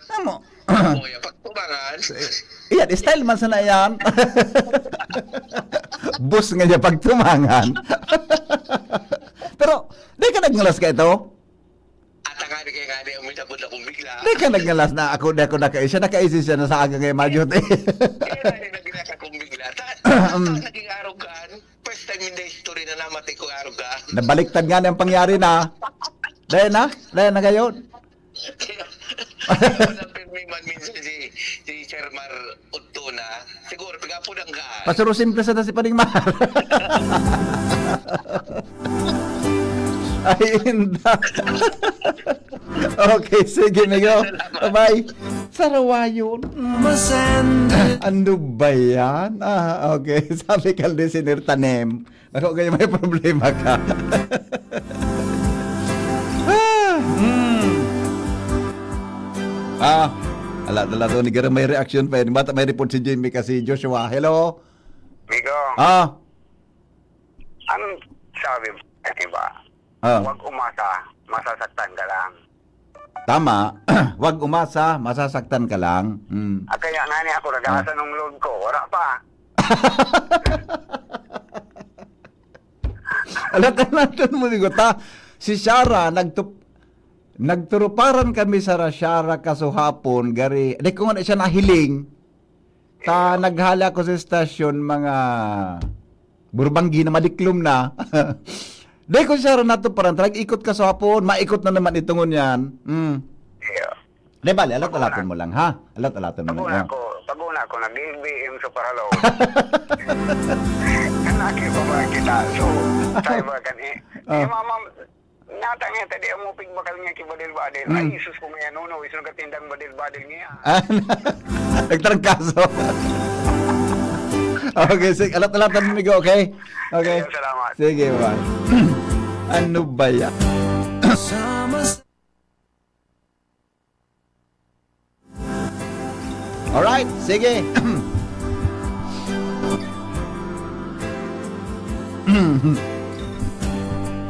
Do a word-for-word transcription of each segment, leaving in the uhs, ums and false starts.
Tamo. Ako ya pagtubangan. Iyan, style man sana yan. Boss nga niya pagtubangan. Pero, di ka nagngalas ka ito? Ata nga, di kaya nga, di, umitabod akong bigla. Di ka nagngalas na ako, di ako nakaisya. Nakaisya siya na sa aga ngayon, Madyot, eh. Kaya nga, di nagkita akong bigla. Ta, ta, ta, naging arogan. First time in the history na namati ko arogan. Nabaliktad nga na ang pangyari na. Dahil na? Dahil na ngayon? Wala pirmi man minsan si, si Sir Mar Udto na. Siguro, pigapo ng gaan. Pasuro simple sa si Paning Mar. Ay, inda. Okay, sige, migo. Bye-bye. Sarawayon. Ano ba yan? Ah, okay. Sabi ka, listener, tanem. Ako kayo may problema ka. Ah, hmm. Ah, ala, ala to, ni Garo may reaction pa yun. Bata may report si Jimmy kasi Joshua. Hello? Migo, Ah, ang sabi ba, di ba? Ah. Huwag umasa, masasaktan ka lang. Tama. Huwag umasa, masasaktan ka lang. Mm. Ah, kaya nga ni ako, nag-aasa Ah. nung load ko, wala pa. Alat-alatan mo, digo, ta, si Shara, nagtup-, nagturuparan kami sa Shara kasuhapon, gari, di ko nga na siya nahiling. Ta, naghale ako sa estasyon, mga burbanggi na madiklom na. Di ko siya natuparan, tarag ikot kasuhapon, maikot na naman itungon yan. Mm. Iyo. Di bale, alat-alaton mo lang, ha? Alat-alaton mo Pag-una lang. ko, pag-una ko, nag-B M sa Paralo. Kanaki pa ba kita? So, tayo ba kan eh? Ah. Eh, mama, nata nga, tadi ang mupig bakal nga ki badil-badil. Hmm. Ay, Jesus ko, may ano, no, iso nagkatindang badil-badil nga. Ah, nagtrangkaso. Okay, sige, alat-alatan mo, migo, okay? Okay. Ayun, salamat. Sige, bye. Ano ba yan? Alright, sige.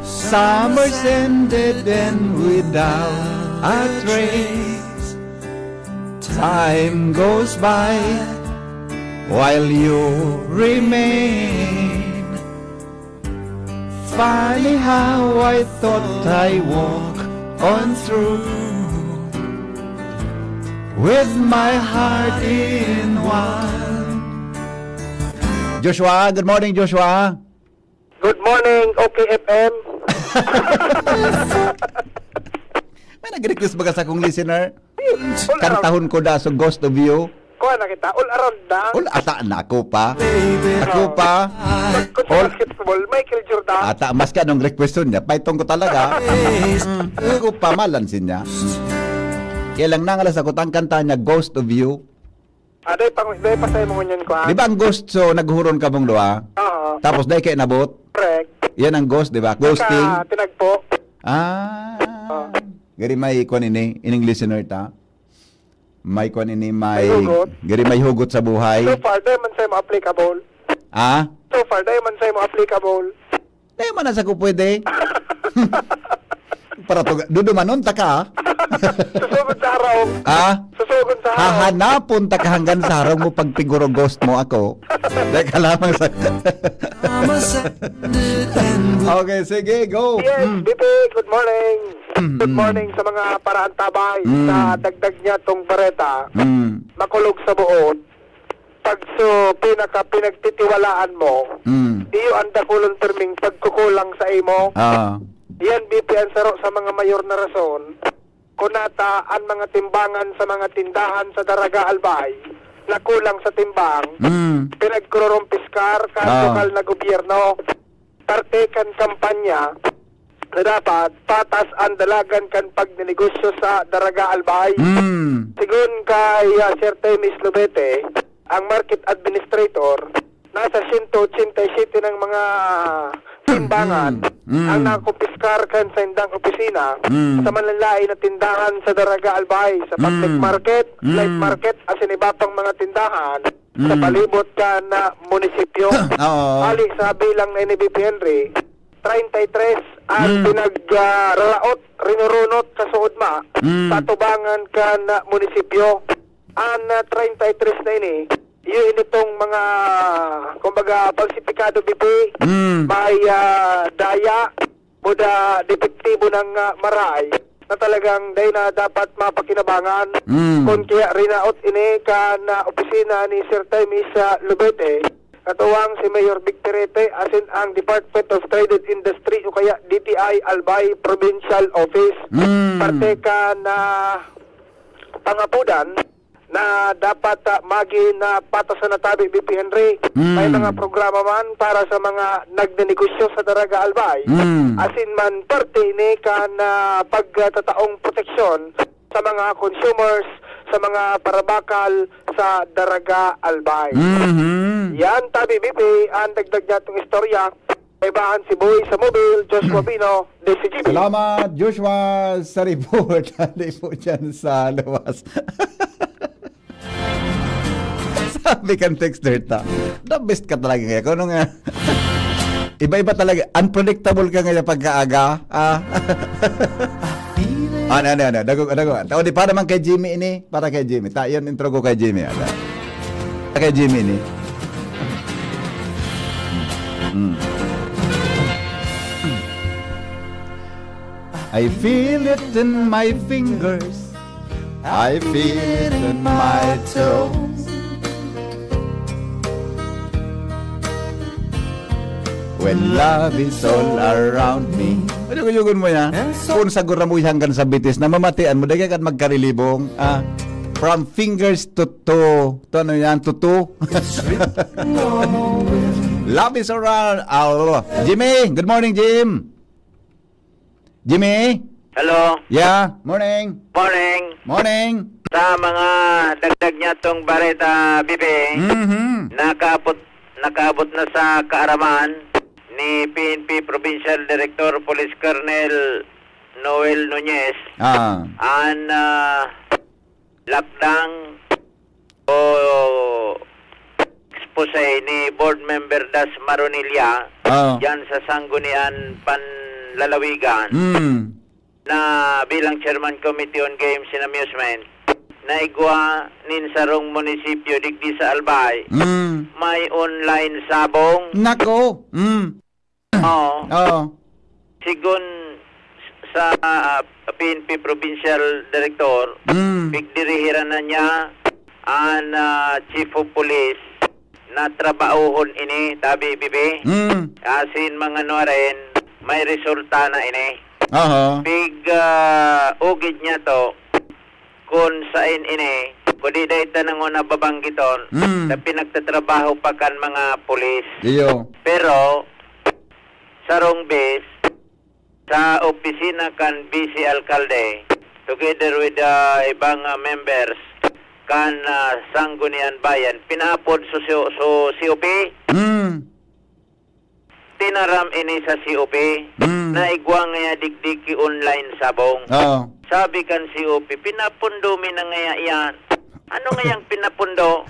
Summer's ended and without a trace. Time goes by while you remain. Funny how I thought I walk on through with my heart in one. Joshua, good morning, Joshua. Good morning, O K F M. May nag-request baga sa akong listener? All around. Kantahon ko da sa Ghost of You. Kuha na kita. All around na. All ata na ako pa. Ako pa. Kung sa All basketball, Michael Jordan. Ata, mas ka anong request niya, paitong ko talaga. Mm, ako pa, malansin niya. Mm. Kaya lang nangalas ako, tang kanta niya, Ghost of You. Ah, dai pa, dai pa sa'yo mo ngunyan, kuha. Di ba ang ghost, so, naghuron ka mong duha? Oo. Tapos, dai kayo nabot? Correct. Yan ang ghost, di ba? Ghosting. Saka, tinagpo. Ah. Oo. Gari may kuwan ini, ining listener ta. May kuwan ini, may May hugot. Gari may hugot sa buhay. So far, dai man sa'yo mo applicable. Ah? So far, dai man sa'yo mo applicable. Dai man na sa ko pwede. Para to, dudumanon ta ka, ah. Susugod sa harong. Ah? Susugod sa harong. Hahanapon ta ka hanggang sa harong mo pag piguro ghost mo ako. Teka lamang sa Okay, sige, go. Yes, Mm. B P, good morning. Mm, Good mm. morning sa mga paraantabay Mm. sa dagdag niya tong bareta. Mm. Makulog sa buot. Pag so, pinaka pinagtitiwalaan mo, Mm. iyo ang dakulon pirming pagkukulang sa imo. Ah. Yan, B P, ang saro sa mga mayor na rason. Kunata, ang mga timbangan sa mga tindahan sa Daraga Albay na kulang sa timbang, Mm. pinagkururumpiskar kan Ah. lokal na gobyerno. Parte kan kampanya na dapat patas ang dalagan kan pagnenegosyo sa Daraga Albay. Mm. Sigon kay, ah, Sir Temis Lubete, ang market administrator, nasa siyento ochenta y siyete ng mga timbangan Mm. Mm. ang nakumpiskar kan saindang opisina Mm. sa manlalain na tindahan sa Daraga Albay, sa public Mm. market, Mm. night market, asin iba pang mga tindahan sa Mm. palibot kan, ah, munisipyo. Oo. Ali sa bilang na ini, B P Henry, treinta y tres ang Mm. pinagraraot, rinurunot sa suodma Mm. sa atubangan kan munisipyo. An, ah, treinta y tres na ini, iyo ini tong mga, kumbaga, falsifikado, B P, Mm. may, ah, daya, muda depektibo nang, ah, maraay na talagang dai na dapat mapakinabangan. Mm. Kun kaya rinaot ini kan, ah, opisina ni Sir Temis sa Lubete, katuwang si Mayor Vic Perete asin ang Department of Trade and Industry o kaya D T I Albay Provincial Office. Mm. Parte kan, ah, pangapodan na dapat, ah, magin, ah, patas na tabi, B P Henry. Mm. May mga programa man para sa mga nagnenegosyo sa Daraga Albay. Mm. Asin man parte ini kan, ah, pagtataong proteksyon sa mga consumers, sa mga parabakal sa Daraga Albay. Mhm. Yan, tabi, B P, ang dagdag niya itong istorya. Kaibahan si Boy sa Mobile, Joshua Pino, D C G B. Salamat, Joshua, sa report. Hindi po dyan sa luwas. Sabi kan texter ta, "The best ka talaga ngayon." Kung ano nga, iba-iba talaga. Unpredictable ka ngayon pagkaaga. Ah. Ano, ano, ano? Dago, dago. Tao, di, para naman kay Jimmy ini. Para kay Jimmy. Ta, yun, intro ko kay Jimmy. Ano? Para kay Jimmy ini. Mm. I feel it in my fingers. I feel it in my toes. When love is all around me. Ano kuyugon mo yan? Kung sa gura mo hanggang sa bitis na mamatian mo, dagay ka magkarilibong. Ah, from fingers to, to, to ano yan, to, to. Love is around. Ah, Jimmy, good morning, Jim. Jimmy? Hello. Yeah, morning. Morning. Morning. Sa mga dagdag niya tong bareta, B B, Mhm. nakaabot, nakaabot na sa kaaraman ni P N P Provincial Director Police Colonel Noel Nunez Ah. an, ah, lakdang o expose ni Board Member Das Maronilla Oo. diyan sa Sangguniang Panlalawigan Mm. na bilang Chairman Committee on Games and Amusement, na igwa nin sarong munisipyo digdi sa Albay, Mm. may online sabong. Nako! Mm. Oo. Oo. Sigon sa, ah, P N P Provincial Director, Mm. pigdirihiran na niya an, ah, Chief of Police na trabahohon ini, tabi, B B. Mm. Asin mga nuwaren, may resulta na ini. Aha. Pig, ah, ugid niya to, kun saen ini, kung di dai ta na ngona babanggiton, Mm. na pinagtatrabaho pa kan mga pulis. Iyo. Pero, sarong bes, sa opisina kan Vice Alkalde, together with the ibang, ah, members kan, ah, Sangguniang Bayan, pinaapod so, so, so C O P. Mm. Tinaram ini sa C O P Mm. na igwa ngaya digdi ki online sabong. Oo. Sabi kan C O P, "Pinapundo mi na ngaya yan." Ano ngayang pinapundo?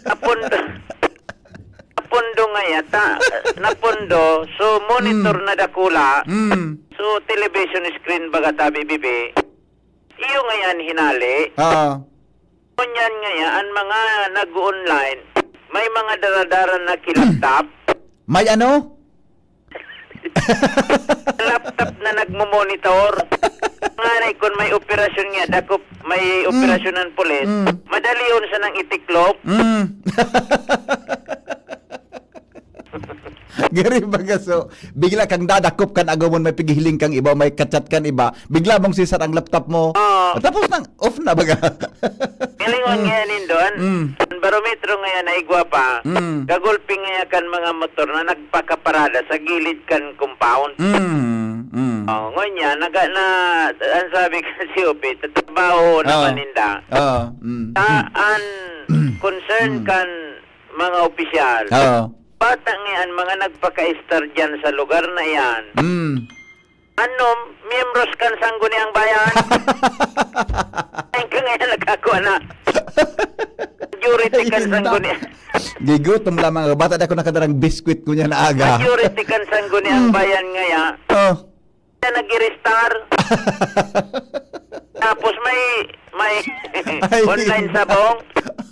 Napundo. Napundo ngaya ta. Napundo. So, monitor Mm. na dakula. Mm. So, television screen baga tabi, bibi. Iyo ngayan hinali. Oo. Ngunyan ngaya, ang mga nag-online, may mga daradara na ki-laptop. May ano? Laptop na nagmo-monitor. Ngani, kung may operasyon nga, dakop, may Mm. operasyon ng pulis, Mm. madali yun sa nang itiklop. Mm. Gari baga, so, bigla kang dadakop kan agumon, may pighiling kang iba, may kachat kan iba, bigla mong sisar ang laptop mo. Oo. Tapos nang off na baga. Galingon Mm. nga yan, Indo. An, Mm. an barometro nga yan, naigwa pa. Mm. Gagulpi nga yan kan mga motor na nagpakaparada sa gilid kan compound. Mm. Mm. Oh, ngunyan, naga-, na, ang sabi ka C O P, tatrabaho Oo. naman ninda. Oo. Mm. Sa, Mm. an concern Mm. kan mga opisyal. Oo. Bata nga yan, mga nagpaka-estar dyan sa lugar na yan. Mm. Ano, miyembros kan Sangguniang Bayan? Ay, ka nga yan, nagkakwa na. Security kan Ayun na. Sangguniang. Gigutom lamang ako. Bata di ako nakadarang biskwit ko niya na aga. Security kan Sangguniang Mm. Bayan ngaya. Oh. Siya nag-i-star. Tapos may, may Ay. Online sabong.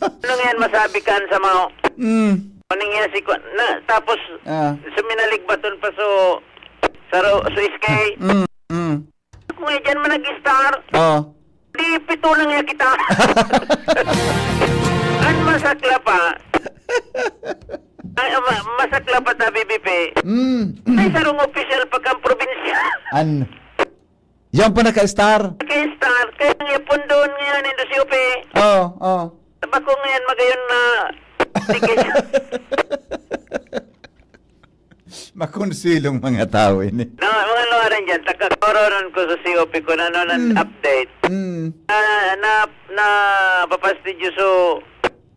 Ano ngayon masabi kan sa mga Mm. Ano nga si Kwan-, na, tapos, Ah. suminalig baton pa so, sa ro-, so S K. Mm, mm. Kung nga dyan man nag-star, Oh. di pito na nga kita. Ang masakla pa, ang ma-, masakla pa ta, B B P, Mm. may sarong opisyal pa kang probinsya. An-, yan pa naka-star? Naka-star. Kaya nga pundon ngayon, Indo C O P. Oh, oh. Tabako ngayon, magayon na ticket. Makonsilong mga tao ini. Na, mga luwaran dyan, takakoronan ko sa C O P kung ano nang Mm. update. Mm. Na, na, na, papastidyo so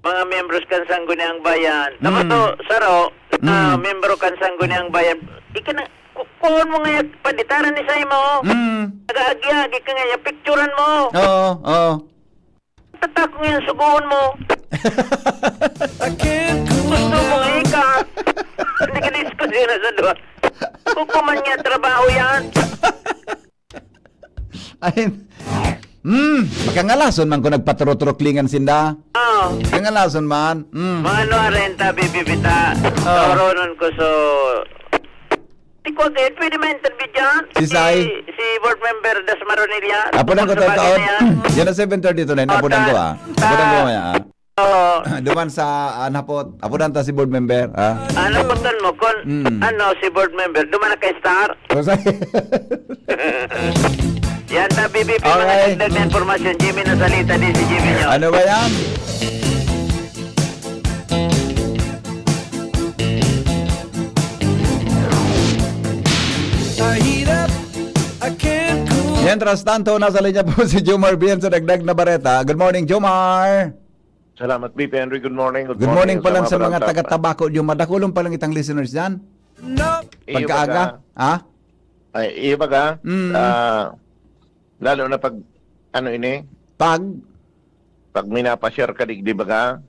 mga miyembros kan Sangguniang Bayan. Mm. Tama to, Saro, na Mm. miyembro kan Sangguniang Bayan. Ika na, ku-, kuhon mo nga yung panditaran ni Saimo. Mm. Nag-aagi-agi ka nga, yung picturean mo. Oo, oo. Tatak mo yan, sugoon mo. I can't go Gusto mo, on. Ika. Hindi ka diskusyon na sa duwa. Kukuman niya, trabaho yan. Ay, hmm, makangalason man kung nagpaturutruklingan sinda. Oo. Makangalason man. Hmm. Mga ano, arenta, bibibita. Oo. Toronon ko, so, Di ko agad, pwede ma-interview dyan? Si Sai? Si, si board member Das Maronilla. Apo na ko Sa bagay taon. na yan. Yan ang seven thirty tonight. Oh, Apo na ko, ta-, ah. Apo na ko, ta-, ah. Oo. Duman sa, ah, napot. Apo na ta si board member, ah. Ah, naputan mo, kung, Mm. ano, si board member, duman na kay Star. O, sa- Yan, ta, B B P, mga Alright. dagdag na impormasyon. Jimmy na salita, di si Jimmy nyo. Ano ba yan? Tahirap, I can't cool. Mientras tanto, nasa linya po si Jomar Bien sa dagdag na bareta. Good morning, Jomar. Salamat, B P Henry. Good morning. Good Good morning morning pa sa lang mga sa mga barangay. taga Tabaco, Jomar. Dakulon pa lang itang listeners dyan. No. Iyo Pagkaaga, baga. ha? Ay, iyo baga, Mm. ah, lalo na pag, ano ini? Pag? Pag minapasyar ka, di, di baga?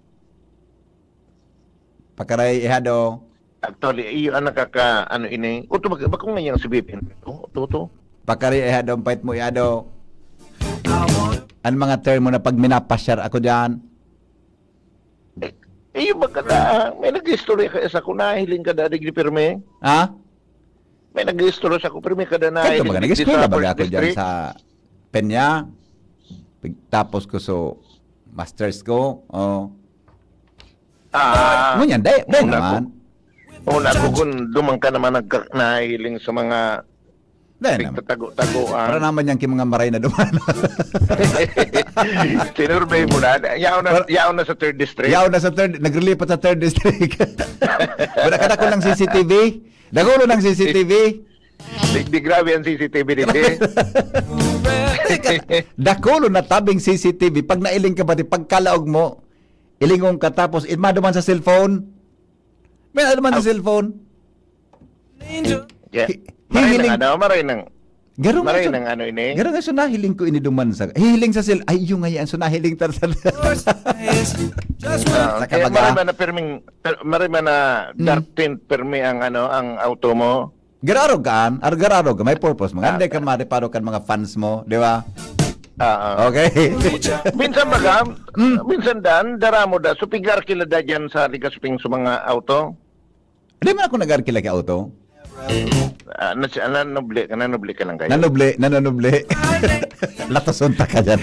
Pakaray, ihado. Actually, iyo ang nakaka-, ano ini. Uto, bak-, bakong ngayon si B P N? Uto, uto. Pakaray, ihado, ang pait mo, ihado. Ang mga term mo na pag minapasyar ako dyan. Eh, iyo ba ka na, may nag-istorya ka sa ko, nahiling ka dadig ni Pirme? Ha? May nag-istorya sa ko, Pirme, kada Kaya nahiling ka, digdi nag-eskwela sa ba first ako dyan district? sa Peña? Pag-, tapos ko, so, masters ko, oh. Ah, Ngunyan, dai, dai una naman. ko, una ko kung duman ka naman nagka-, nahiling sa mga Dai naman. pigtatago-tagoan. Para naman yan kay mga maray na duman. Sinurbay mo na. Yaon na, Para yaon na sa third district. Yaon na sa third, naglilipat sa third district. Wala ka na kulang C C T V? Dakulo ng C C T V? Di, di grabe ang C C T V dito. Teka, dakulo na tabing C C T V. Pag nailing ka pati, pagkalaog mo, ilingon ka tapos, in, maduman sa cellphone. May naduman sa Aw. cellphone. Yeah. Hi-, Maray hihiling. nang ano, maray nang, Garo nga maray so, nang ano ini. garo nga so nahiling ko ini duman sa, hihiling sa cell, ay, yung nga yan, so nahiling tar-, tar-, Just Ah, Saka kaya baga. maray man na pirming, per-, maray man na Hmm. dartin pirmi ang ano, ang auto mo. Gararog ka, an? Ar-, gararog ka, may purpose mo. Ah, Hindi ka ah. mareparo kan mga fans mo, di ba? Ah, ah. Okay. Minsan baga, Mm. minsan dan, dara mo da, so pigar kila da dyan sa ligas ping sa mga auto. Di man ako nag-arkila kay auto. Ah, nas-, ah, nanubli ka, nanubli ka lang kayo. Nanubli, nanunubli. Latoson ta ka dyan.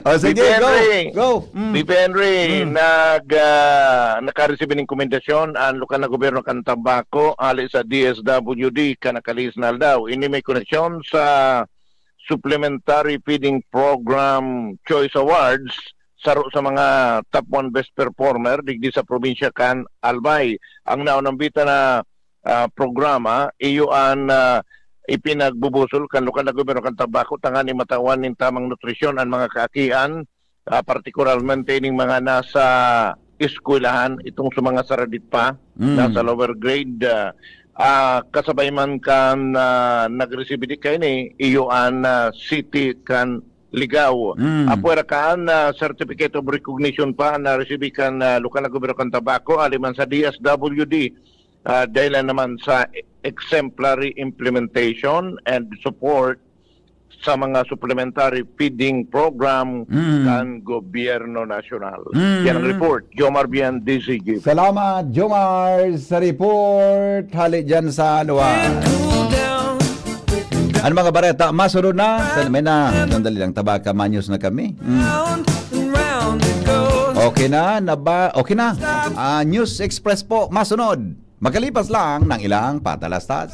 O, sige, B P Henry. go, go. Mm. B P Henry, Mm. nag, ah, nakareceive ning komendasyon ang lokal na gobyerno kan Tabaco, hali sa D S W D, kan nakalihis na aldaw. Ini may koneksyon sa Supplementary Feeding Program Choice Awards, saro sa mga top one best performer digdi sa probinsya kan Albay. Ang naunambita na, ah, programa, iyo an, ah, ipinagbubusol kan lokal na gobyerno kan Tabaco tanganing matawan nin tamang nutrisyon an mga kaakian, ah, partikularmente ining mga nasa eskwelahan, itong sa mga saradit pa, Mm. nasa lower grade, ah, ah, kasabay man kan, ah, nagresibidi kaini, iyo an, ah, city kan Ligao. Mm. Apwera kan, ah, certificate of recognition pa na resibi kan, ah, lokal na gobyerno kan Tabaco, aliman sa D S W D, ah, dahil naman sa exemplary implementation and support sa mga supplementary feeding program Mm. kan gobyerno nasyonal. Mm. Yan ang report. Jomar Bian, D Z G. Salamat, Jomar, sa report. Hali dyan sa luwa. Ano mga bareta? Masunod na. Sandali, may na. Sandali lang. Tabaka, manyos na kami. Mm. Okay na? Naba? Okay na. Ah, News Express po. Masunod. Makalipas lang ng ilang patalastas.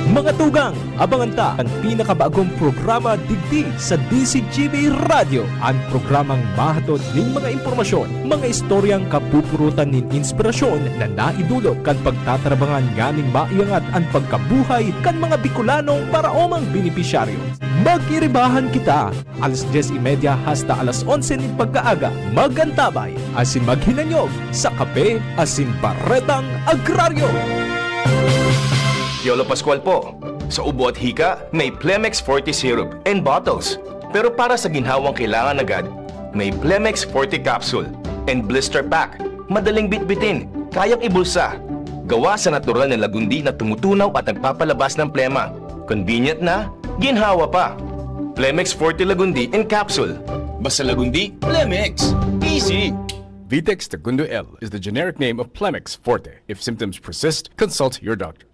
Mga tugang, abangan ta an pinakabagong programa digdi sa D Z G B Radyo, an programang mahatod nin mga impormasyon, mga istoryang kapupurutan nin inspirasyon na naidulot kan pagtatrabangan nganing maiangat an pagkabuhay kan mga Bikolanong paraomang benepisyaryo. Magkiribahan kita! Alas dyes y media hasta alas onse nin pagkaaga, mag-antabay asin maghinanyog sa kape asin baretang agraryo. Piolo Pascual po. Sa ubo at hika, may Plemex Forte Syrup and bottles. Pero para sa ginhawang kailangan agad, may Plemex Forte Capsule and Blister Pack. Madaling bitbitin, kayang ibulsa. Gawa sa natural na lagundi na tumutunaw at nagpapalabas ng plema. Convenient na, ginhawa pa. Plemex Forte Lagundi in capsule. Basta Lagundi, Plemex. Easy! Vitex Tagundo L is the generic name of Plemex Forte. If symptoms persist, consult your doctor.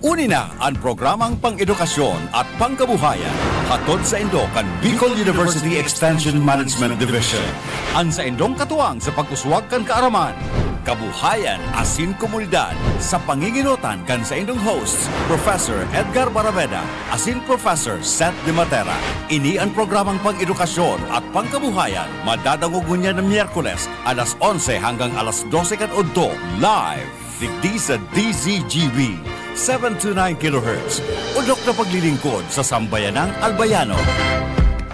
Uni na an programang pang-edukasyon at pangkabuhayan, hatod saindo kan Bicol University Extension Management Division. An saindong katuwang sa pag-uswag kan kaaraman, kabuhayan asin komunidad, sa pangingenotan kan saindong hosts, Professor Edgar Baraveda asin Professor Seth De Matera. Ini an programang pang-edukasyon at pangkabuhayan, madadangog ngunyan na Miyerkules, alas onse hanggang alas dose kan udto, live digdi sa D Z G B, seven two nine kilohertz. Odok na paglilingkod sa sambayanang Albayano.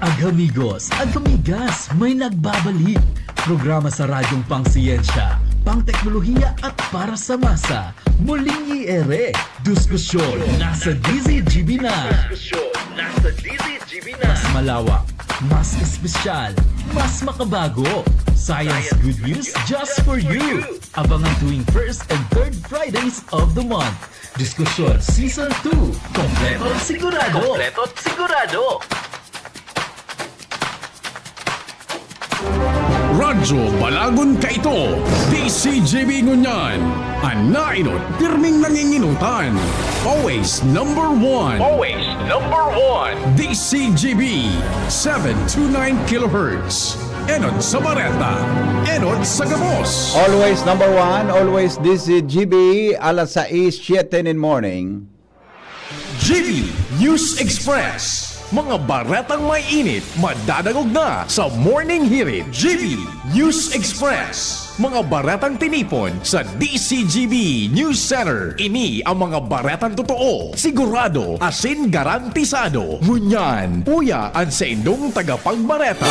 Ag-amigos, ag-amigas, may nagbabalik. Programa sa radyong pang-siyensya, pang-teknolohiya at para sa masa. Muling i-ere, diskusyon, nasa D Z G B na. Diskusyon, nasa D Z G B na. Mas malawak, mas espesyal, mas makabago. Science good news just for you. Abangan tuwing first and third Fridays of the month. Diskusyon Season two. Kompleto at sigurado. Kompleto at sigurado. Radyo Balagon kaito, D Z G B ngunyan. An naenot, pirming nangingenotan. Always number one. Always number one. D Z G B, seven two nine kilohertz. Enot sa bareta, enot sa gabos. Always number one, always D Z G B, alas sais, siyete nin morning. G B News Express. Mga baretang may init, madadangog na sa Morning Hirit. G B News Express. Mga baretang tinipon sa D Z G B News Center. Ini ang mga baretang totoo, sigurado, asin garantisado. Ngunyan, uya an saindong tagapagbareta.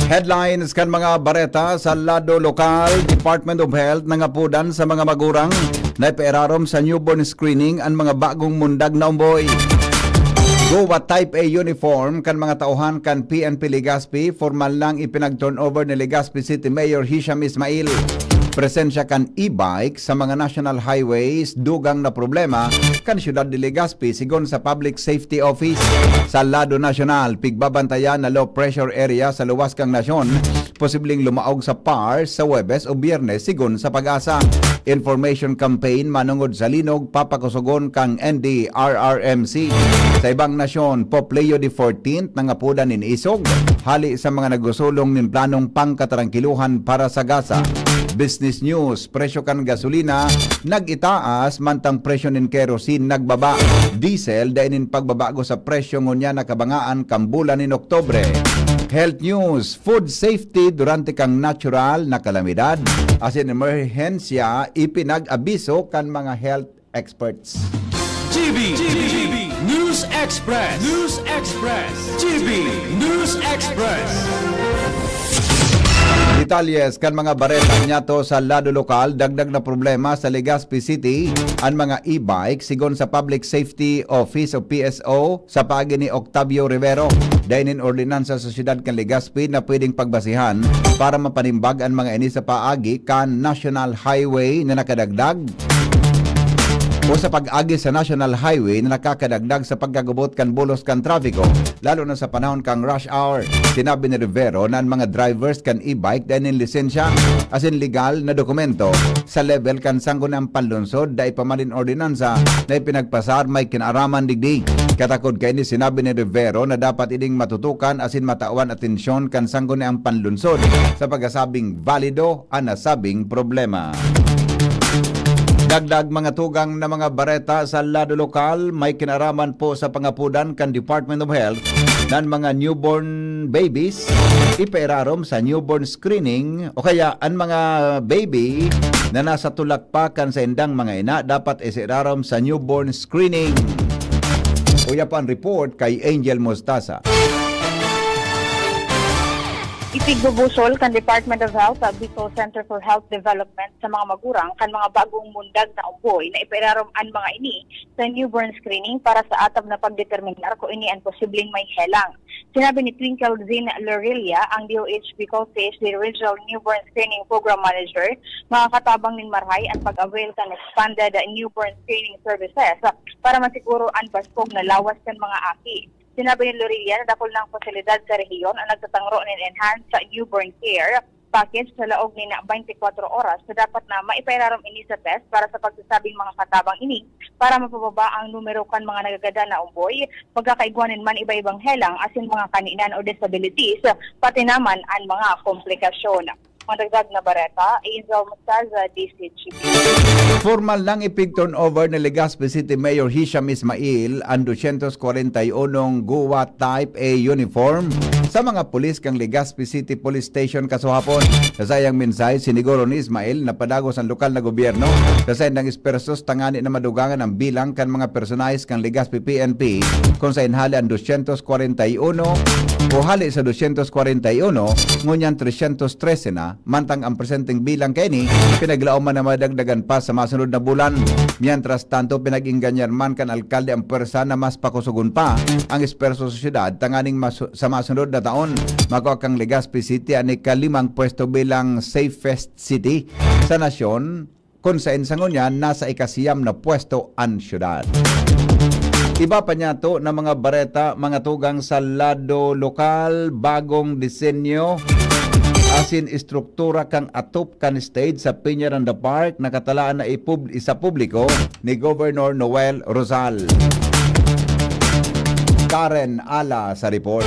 Headlines kan mga bareta sa lado lokal. Department of Health nangapodan sa mga magurang na ipairarom sa newborn screening an mga bagong mundag na umboy. Gowa Type A uniform kan mga tauhan kan P N P Legazpi, formal nang ipinag-turnover ni Legazpi City Mayor Hisham Ismail. Presensya kan e-bike sa mga national highways, dugang na problema kan siyudad ni Legazpi, sigon sa Public Safety Office. Sa lado nasyonal, pigbabantayan na low pressure area sa luwas kan nasyon, posibleng lumaog sa PAR sa Huwebes o Biyernes, sigon sa PAGASA. Information campaign manongod sa linog papakusogon kan N D R R M C. Sa ibang nasyon, Pope Leo the fourteenth nangapodan nin isog hali sa mga nagsusulong nin planong pangkatarangkiluhan para sa Gaza. Business News, presyo kan gasolina nag-itaas, mantang presyo nin kerosene nagbaba. Diesel, dai nin pagbabago sa presyo ngunyan na kabangaan kan bulan nin Oktubre. Health News, food safety durante kan natural na kalamidad asin emerhensya ipinag-abiso kan mga health experts. G B, G B News Express. News Express. G B News Express. Detalles kan mga bareta niyato sa lado lokal, dagdag na problema sa Legazpi City an mga e-bike, sigon sa Public Safety Office o P S O, sa paagi ni Octavio Rivero. Dai nin ordinansa sa siyudad kan Legazpi na pwedeng pagbasihan para mapanimbag an mga ini sa paagi kan National Highway na nakadagdag o sa pag-agi sa National Highway na nakakadagdag sa pagkagubot kan bulos kan trapiko, lalo na sa panahon kan rush hour. Sinabi ni Rivero na an mga drivers kan e-bike dai nin lisensya asin legal na dokumento sa level kan Sangguniang Panlungsod, dai pa man nin ordinansa na ipinagpasar may kinaaraman digdi. Katakod kaini, sinabi ni Rivero na dapat ining matutukan asin matawan atensyon kan Sangguniang Panlungsod sa pagkasabing balido an nasabing problema. Dagdag mga tugang na mga bareta sa lado lokal, may kinaaraman po sa pangapodan kan Department of Health nan mga newborn babies, ipairarom sa newborn screening, o kaya an mga baby na nasa tulak pa kan saindang mga ina dapat isairarom sa newborn screening. Uya pa an report kay Angel Mostaza. Ipigbubusol kan Department of Health sa Bicol Center for Health Development sa mga magurang kan mga bagong mundag na umboy na ipairarom an mga ini sa newborn screening para sa atap na pagdeterminar kung ini an posibleng may helang. Sinabi ni Twinkle Zin Lorilla, ang D O H Bicol C H D Regional Newborn Screening Program Manager, makakatabang nin marahay an pag-avail kan expanded newborn screening services para masiguro an baskog na lawas kan mga aki. Sinabi ni Lorilla na dakul na ang pasilidad sa rehiyon ang nagtatangro nin enhanced newborn care package sa laog nin twenty-four oras na dapat na maipairarom ini sa test para sa pagsasabing mga katabang ini para mapababa ang numero kan mga nagagadan na umboy, pagkakaigwa nin man iba-ibang helang asin mga kaninan o disabilities, pati naman an mga komplikasyon. Madagdag na bareta, Angel Mostaza, D C G B. Formal nang ipig-turnover ni Legazpi City Mayor Hisham Ismail an dosyentos kwarenta y unong Guwa Type A uniform sa mga pulis kan Legazpi City Police Station kasuhapon. Sa saiyang mensahe, siniguro ni Ismail na padagos an lokal na gobyerno sa saindang espersos tangani na madugangan ang bilang kan mga personahes kan Legazpi P N P, kun saen hali an dosyentos kwarenta y uno o hali sa dosyentos kwarenta y uno, ngunyan tresyentos trese na, mantang ang presenteng bilang kaini pinaglaoman na madagdagan pa sa masunod na bulan. Mientras tanto, pinag-engganyar man kan alkalde ang pwersa na mas pakusogon pa ang esperso sa syudad tanganing masu-, sa masunod na taon, makua kan Legazpi City an ikalimang pwesto bilang safest city sa nasyon, kun saen sa ngunyan nasa ikasiyam na pwesto an syudad. Iba pa niyato na mga bareta, mga tugang sa lado lokal, bagong disenyo asin estruktura kan atop kan stage sa Peñaranda Park nakatalaan na ipub-, isapubliko ni Governor Noel Rosal. Karen Ala sa report.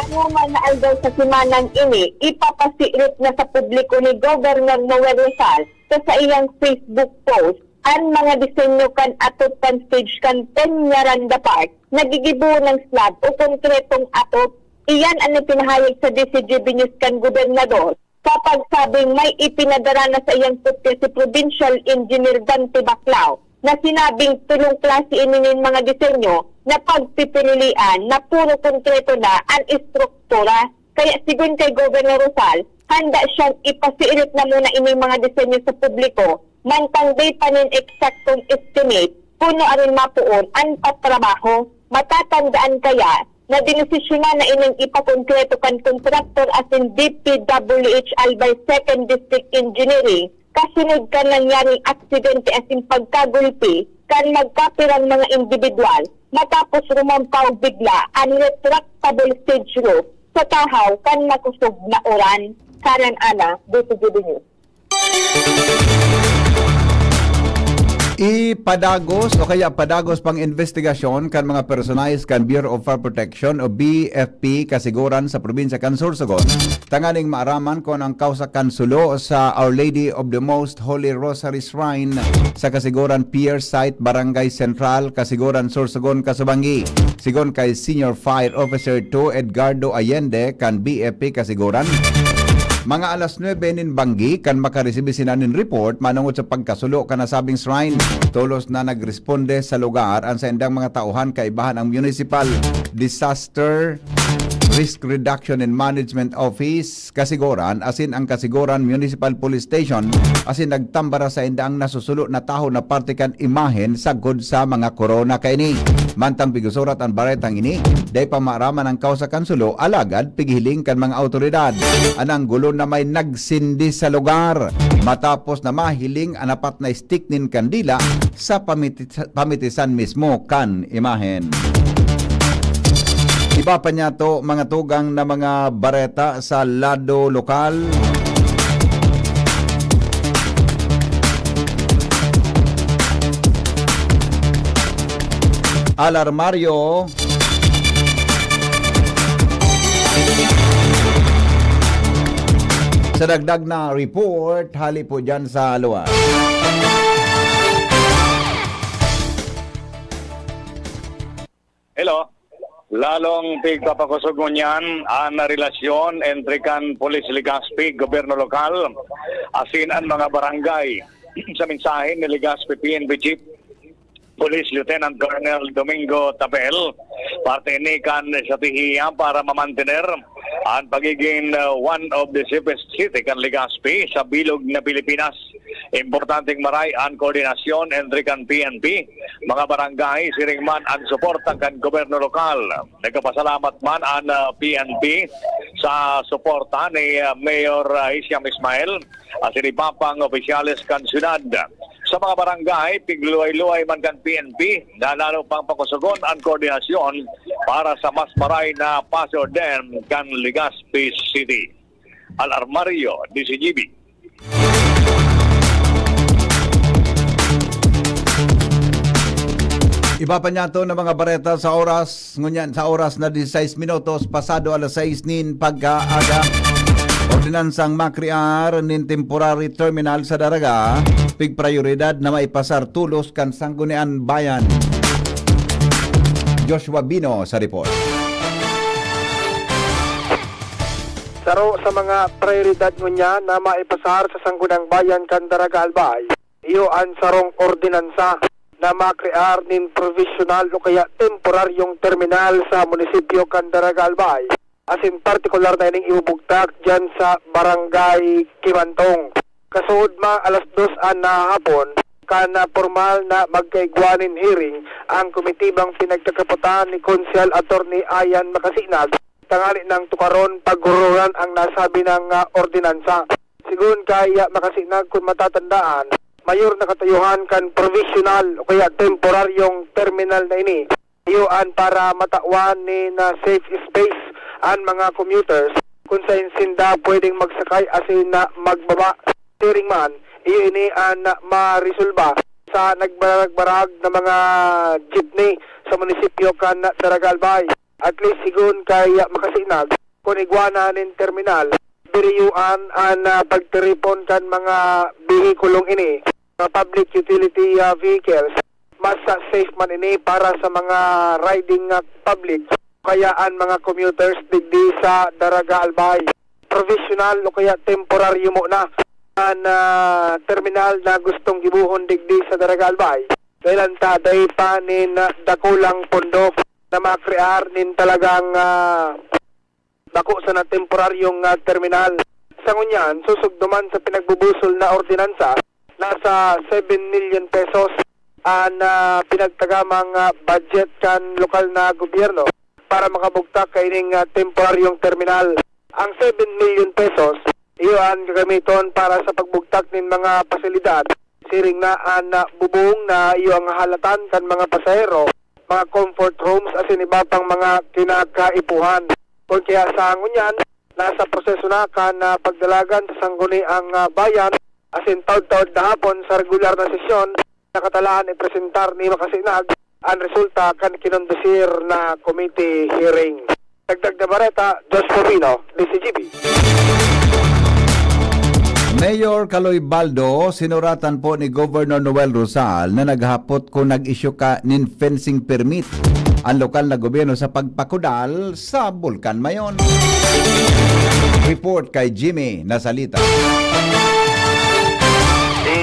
Ano man na aldaw sa semanang ini, ipapasirit na sa publiko ni Governor Noel Rosal sa saiyang Facebook post an mga disenyo kan atop kan stage kan Peñaranda Park na gigibo ng slab o konkretong atop. Iyan an ipinahayag sa D C G B News kan gobernador sa pagsabing may ipinadara na sa iyang kopya si Provincial Engineer Dante Baclao na sinabing tolong klase ini nin mga disenyo na pagpipirilian na puro konkreto na an estruktura. Kaya sigon kay Governor Rosal, handa siyang ipasirit na muna ining mga disenyo sa publiko, mantang dai pa nin eksaktong estimate kuno aron mapoon an patrabaho. Matatandaan kaya na dinesisyonan na ining ipakongkreto kan kontraktor asin D P W H Albay Second District Engineering kasunod kan nangyaring aksidente asin pagkagulpi kan magkapirang mga indibidwal matapos rumampaw bigla an retractable stage roof sa tahaw kan nakusog na uran. Karen Ana, D C G B News. Ipadagos o kaya padagos pang investigasyon kan mga personahes kan Bureau of Fire Protection o B F P Kasiguran sa probinsya kan Sorsogon, tanganing maaraman kun ang kausa kan sulo sa Our Lady of the Most Holy Rosary Shrine sa Kasiguran Pier Site, Barangay Central, Kasiguran, Sorsogon, Kasubanggi. Sigon kay Senior Fire Officer two Edgardo Allende kan B F P Kasiguran, mga alas nuebe nin banggi kan makaresibi sinda nin report manongod sa pagkasulo kan nasabing shrine. Tolos na nagresponde sa lugar an saindang mga tauhan, kaibahan ang Municipal Disaster Risk Reduction and Management Office, Kasiguran, asin ang Kasiguran Municipal Police Station, asin nagtambara sa indaang nasusulo na tahaw na parte kan imahen sagkod sa mga korona kaini. Mantang pigusurat an baretang ini, dai pa maaraman ang kawsa kan sulo, alagad pighiling kan mga awtoridad. An anggulo na may nagsindi sa lugar, matapos na mahiling an apat na stick nin kandila sa pamiti-, pamitisan mismo kan imahen. Iba pa niya to, mga tugang na mga bareta sa lado lokal. Alarmaryo. Sa dagdag na report, hali po dyan sa luwas. Hello. Lalong pigpapakosog ngunyan an relasyon entre kan Pulis Legazpi, gobyerno lokal, asin an mga barangay. Sa mensahe ni Legazpi P N P Chief Police Lieutenant Colonel Domingo Tapel, parte ini kan estratehiya para mamantener an pagiging, uh, one of the safest city kan Legazpi sa bilog na Pilipinas. Importanteng maray an koordinasyon entre kan P N P, mga barangay, siring man an suporta kan gobyerno lokal. Nagpapasalamat man an, ah, P N P sa suporta ni, ah, Mayor, ah, Hisham Ismail asin iba pang opisyales kan syudad. Sa mga barangay, pigluway-luway man kan P N P na lalo pang pakusugon an koordinasyon para sa mas maray na pag-order kan Legazpi City. Alarmaryo, D Z G B. Iba pa niya to na mga bareta sa oras, ngunyan, sa oras na dieciséis minutos pasado alas sais nin pagkaaga. Ordinansang makrear nin temporary terminal sa Daraga, pigprayoridad na maipasar tolos kan Sangguniang Bayan. Joshua Bino sa report. Saro sa mga prayoridad ngunyan na maipasar sa Sangguniang Bayan kan Daraga Albay, iyo an sarong ordinansa na makrear nin provisional o kaya temporaryong terminal sa munisipyo kan Daraga Albay, asin partikular na ining ibubugtak diyan sa Barangay Kimantong. Kasuodma alas dos an hapon, kan, ah, pormal na magkaigwa nin hearing ang komitibang pinagkakapotan ni Konsehal Attorney Ayan Macasinag, tanganing tukaron paghururan ang nasabi nang, ah, ordinansa. Sigon kay, ah, Macasinag, kun matatandaan, mayor na katuyuhan kan provisional o kaya temporaryong terminal na ini, iyo an para matawan nin, ah, safe space an mga commuters kun saen sinda pwedeng magsakay asin na magbaba. Siring man, iyo ini an maresolba sa nagbarag-barag na mga jeepney sa munisipyo kan Daraga Albay. At least, sigon kay Macasinag, kun igwa na nin terminal, biriyoan an, ah, pagtiripon kan mga behikulong ini, mga public utility, ah, vehicles. Mas, ah, safe man ini para sa mga riding, ah, public, kaya an mga commuters digdi sa Daraga Albay. Provisional o kaya temporaryo muna an, ah, terminal na gustong gibohon digdi sa Daraga Albay. Dahil ang taday pa nin, ah, dakulang pondo na makrear nin talagang, ah, bako sana temporaryong, ah, terminal. Sa ngunyan, sosog duman sa pinagbubusol na ordinansa, nasa seven million pesos an, ah, pinagtagamang, ah, budget kan lokal na gobyerno para makabugtak kaining, ah, temporaryong terminal. Ang seven million pesos, iyo an gagamiton para sa pagbugtak nin mga pasilidad, siring na an, ah, bubong na iyo ang halatan kan mga pasahero, mga comfort rooms asin iba pang mga kinakaipuhan. Kun kaya sa ngunyan, nasa proseso na kan, ah, pagdalagan sa Sangguniang, ah, Bayan, asin taod-taod na hapon sa regular na sesyon, nakatalaan ipresentar ni Macasinag an resulta kan kinondusir na committee hearing. Dagdag na bareta, Josh Rubino, D Z G B. Mayor Kaloy Baldo, sinuratan po ni Governor Noel Rosal na naghapot kung nag-issue ka nin fencing permit ang lokal na gobyerno sa pagpakudal sa Bulkan Mayon. Report kay Jimmy Nasalita. Si,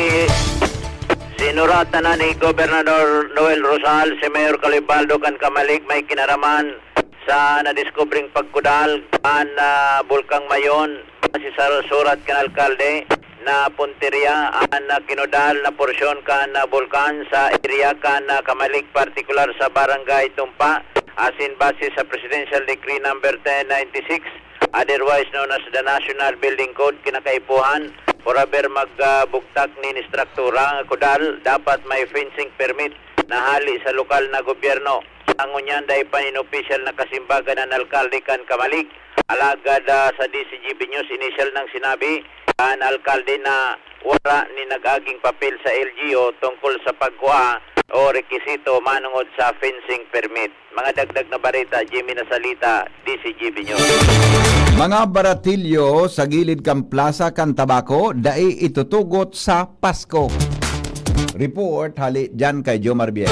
sinuratan na ni Gobernador Noel Rosal si Mayor Kaloy Baldo kan Camalig may kinaraman Sa nadiskubreng pagkudal kan, ah, Bulkang Mayon, base sa surat kan alkalde, na puntirya an, ah, kinudal na porsyon kan, ah, bulkan sa area kan, ah, Camalig, partikular sa Barangay Tumpa, asin base sa Presidential Decree Number ten ninety-six, otherwise known as the National Building Code, kinakaipuhan, for haber mag, ah, bugtak nin estruktura nga kudal, dapat may fencing permit na hali sa lokal na gobyerno. Sa ngunyan, dai pa nin opisyal na kasimbagan an alkalde kan Camalig. Alagad, ah, sa D C G B News, inisyal nang sinabi kan alkalde na wara nin nag-aging papel sa L G U tungkol sa pagkua o rekisito manongod sa fencing permit. Mga dagdag na bareta, Jimmy Nasalita, D C G B News. Mga baratilyo sa gilid kan plasa kan tabako, dai itutugot sa Pasko. Report hali diyan kay Jomar Bien.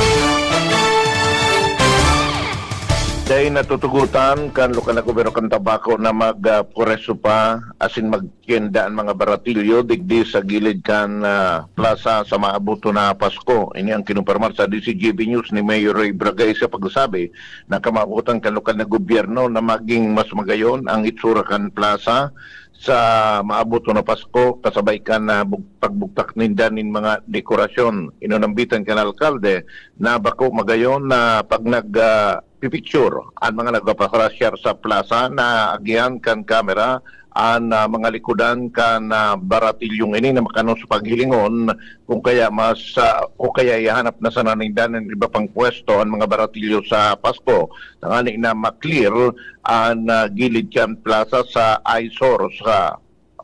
Dai natutugotan kan lokal na gobyerno kan tabako na mag, ah, pwereso pa asin magtienda an mga baratilyo digdi sa gilid kan, ah, plasa sa maabuto na Pasko. Ini ang kinumpirmar sa D C G B News ni Mayor Ray Bragay sa pagsasabi na kamawotan kan lokal na gobyerno na maging mas magayon ang itsura kan plasa sa maabuto na Pasko, kasabay kan, ah, bug-, pagbugtak ninda nin mga dekorasyon. Inunambitan kan alkalde na bako magayon na pag nag, ah, pipicture an mga nagpaparasyar sa plasa na agihan kan kamera an, ah, mga likodan kan, ah, baratilyong ini na makanos paghilingon kung kaya mas, ah, o kaya ihahanap na sana ninda nin iba pang pwesto an mga baratilyo sa Pasko, tangani na ma-clear an, ah, gilid kan plasa sa eyesore sa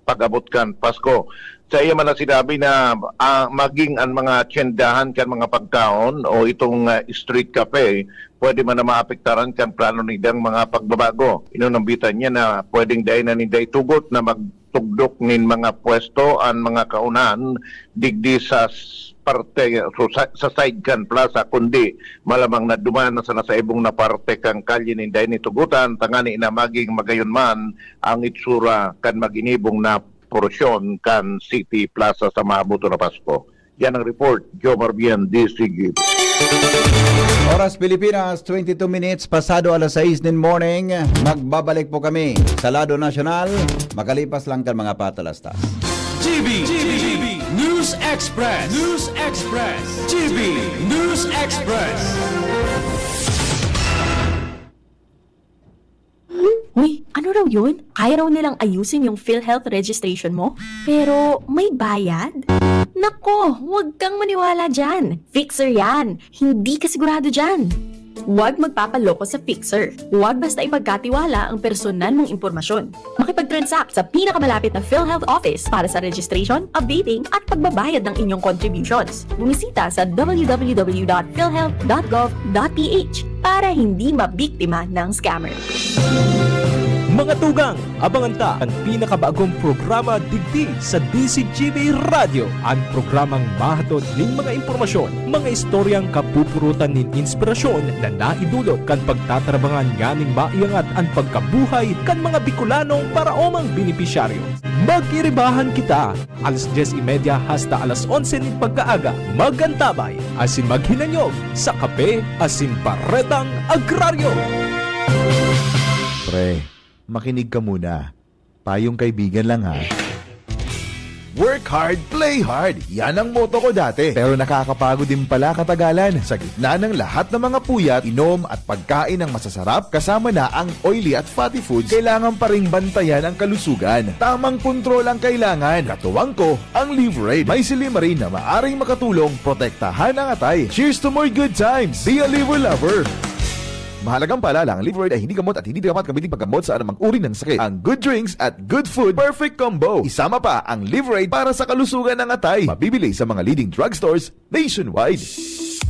pag-abot kan Pasko. Sa iya man na sinabi na, ah, maging an mga tyendahan kan mga pagkaon o itong, ah, street cafe, pwede man na maapektaran kan plano nindang mga pagbabago. Inunambitan niya na pwedeng dai na ninda itugot na magtugdok nin mga pwesto an mga kaunahan digdi sa s-, parte, so sa, sa side kan plaza, kundi malamang na duman na sana sa ibong na parte kan kalye ninda ini tugutan, tangani na maging magayon man ang itsura kan maginibong na porsyon kan City Plaza sa maabuto na Pasko. Yan ang report, Jomar Bien, D C G. Oras Pilipinas, twenty-two minutes pasado alas sais nin morning. Magbabalik po kami sa lado nasyonal, makalipas lang kan mga patalastas. G B, G B, News Express, News Express, G B News Express. Uy, ano raw yun? Kaya raw nilang ayusin yung PhilHealth registration mo? Pero may bayad? Nako, huwag kang maniwala dyan. Fixer yan. Hindi ka sigurado dyan. Huwag magpapaloko sa fixer. Huwag basta ipagkatiwala ang personal mong impormasyon. Makipag-transact sa pinakamalapit na PhilHealth office para sa registration, updating, at pagbabayad ng inyong contributions. Bumisita sa w w w dot philhealth dot gov dot p h para hindi mabiktima ng scammer. Mga tugang, abangan ta an pinakabagong programa digdi sa D C G B Radyo, an programang mahatod nin mga impormasyon, mga istoryang kapupurutan nin inspirasyon na naidulot kan pagtatarabangan nganing maiangat an pagkabuhay kan mga Bicolanong paraomang benepisyaryo. Mag-iribahan kita, alas dyes y media hasta alas onse nin pagkaaga. Mag-antabay asin maghinanyog sa Kape asin Baretang Agraryo. Pre, makinig ka muna. Payong kaibigan lang, ha. Work hard, play hard. Yan ang motto ko dati. Pero nakakapagod din pala katagalan. Sa gitna ng lahat ng mga puyat, inom at pagkain ng masasarap, kasama na ang oily at fatty foods, kailangan pa ring bantayan ang kalusugan. Tamang kontrol ang kailangan. Katuwang ko, ang Liverade. May silymarin na maaring makatulong protektahan ang atay. Cheers to more good times! Be a Liver Lover! Mahalagang paalala, ang Liverade ay hindi gamot at hindi dapat gamitin paggamot sa anumang uri ng sakit. Ang good drinks at good food, perfect combo. Isama pa ang Liverade para sa kalusugan ng atay. Mabibili sa mga leading drugstores nationwide.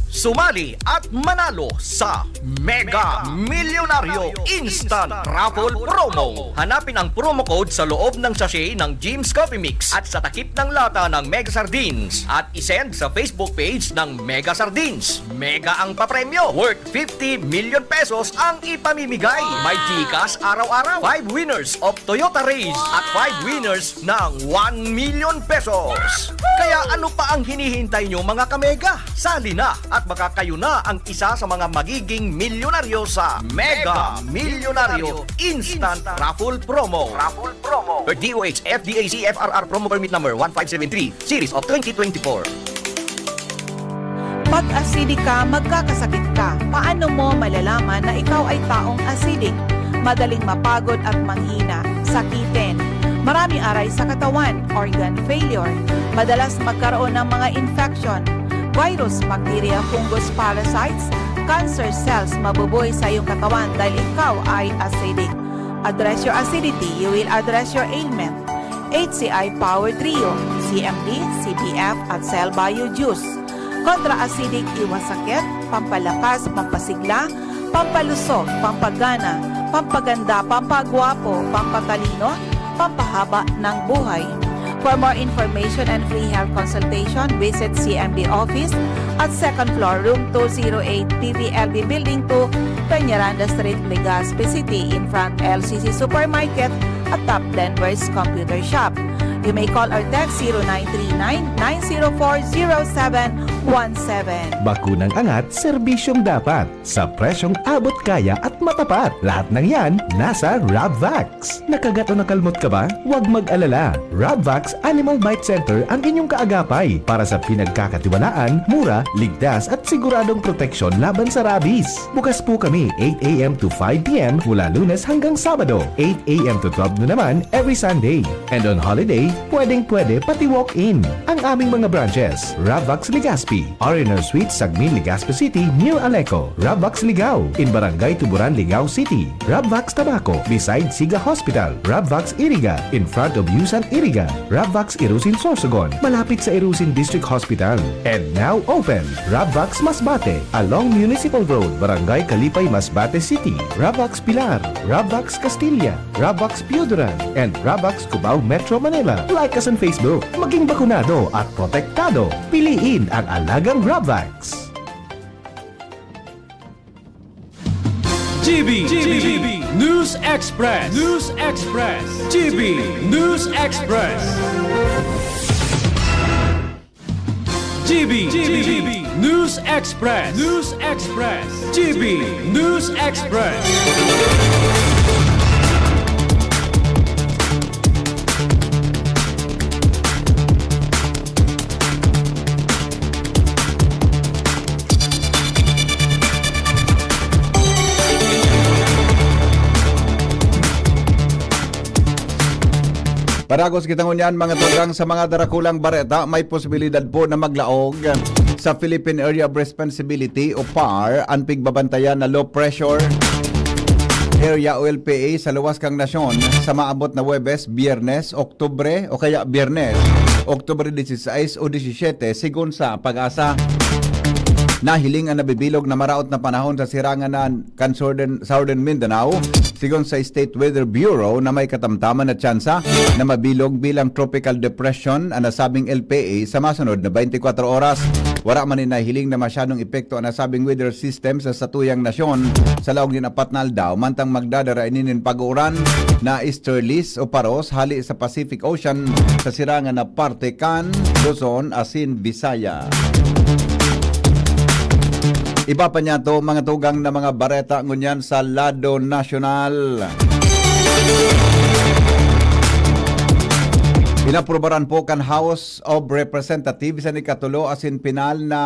Sumali at manalo sa Mega Milyonaryo Instant Raffle Promo. Hanapin ang promo code sa loob ng sachet ng Jim's Coffee Mix at sa takip ng lata ng Mega Sardines at isend sa Facebook page ng Mega Sardines. Mega ang papremyo, worth fifty million pesos ang ipamimigay. May GCash araw-araw, five winners of Toyota Raize at five winners ng one million pesos. Kaya ano pa ang hinihintay nyo, mga kamega? Sali na at baka kayo na ang isa sa mga magiging milyonaryo sa Mega Milyonaryo Instant Raffle Promo. Raffle Promo. Per D O H F D A C F R R Promo Permit Number one five seven three, Series of twenty twenty-four. Pag acidic ka, magkakasakit ka. Paano mo malalaman na ikaw ay taong acidic? Madaling mapagod at manghina, sakitin. Marami aray sa katawan, organ failure. Madalas magkaroon ng mga infection, virus, bacteria, fungus, parasites, cancer cells mabubuhay sa iyong katawan dahil ikaw ay acidic. Address your acidity, you will address your ailment. H C I Power Trio, C M D, C B F at Cell Bio Juice. Kontra acidic, iwas sakit, pampalakas, pampasigla, pampalusog, pampagana, pampaganda, pampagwapo, pampatalino, pampahaba ng buhay. For more information and free health consultation, visit C M B office at second floor, room two zero eight, P V L B Building two, Peñaranda Street, Legazpi City, in front L C C Supermarket, at Top Denver's Computer Shop. You may call or text zero nine three nine, nine zero four, zero seven one seven. Bakunang angat, serbisyong dapat. Sa presyong abot kaya at matapat. Lahat ng yan, nasa Rabvax. Nakagat o nakalmot ka ba? Huwag mag-alala. Rabvax Animal Bite Center ang inyong kaagapay para sa pinagkakatiwalaan, mura, ligtas at siguradong proteksyon laban sa rabies. Bukas po kami eight a.m. to five p.m. mula Lunes hanggang Sabado, eight a.m. to twelve noon naman every Sunday. And on holiday, pwedeng-pwede pati walk-in. Ang aming mga branches, Rabvax Legazpi, R and R Suite, Sagmin, Legazpi City, near Aleco, Rabvax Ligao, in Barangay Tuburan, Ligao City, Rabvax Tabaco, beside Siga Hospital, Rabvax Iriga, in front of Yusan Iriga, Rabvax Irusin Sorsogon, malapit sa Irusin District Hospital. And now open, Rabvax Masbate, along Municipal Road, Barangay Kalipay, Masbate City, Rabvax Pilar, Rabvax Castilla, Rabvax Pioduran, and Rabvax Cubao, Metro Manila. Like us on Facebook. Maging bakunado at protektado. Piliin ang alagang Rabvax. G B, G B, News Express, News Express, G B News Express. G B, G B News Express, News Express, G B News Express. Padagos kita ngunyan, mga tugang, sa mga darakulang bareta. May posibilidad po na maglaog sa Philippine Area of Responsibility o PAR an pigbabantayan na low pressure area o L P A sa luwas kan nasyon sa maabot na Huwebes, Biyernes, Oktubre o kaya Biyernes, Oktubre dieciséis o diecisiete, segun sa PAGASA. Nahiling an nabibilog na maraot na panahon sa sirangan na kan Southern, Southern Mindanao, sigon sa State Weather Bureau na may katamtaman na tsansa na mabilog bilang tropical depression an nasabing L P A sa masunod na twenty-four oras. Wara man ni nahiling na masyadong epekto an nasabing weather system sa satuyang nasyon sa laog nin apat na aldaw, mantang magdadara ini nin pag-uuran na easterlies o paros hali sa Pacific Ocean sa sirangan na parte kan Luzon asin Visaya. Iba pa niya to, mga tugang na mga bareta ngunyan sa lado nasyonal. Inaprubaran po kan House of Representatives sa ikatulo asin pinal na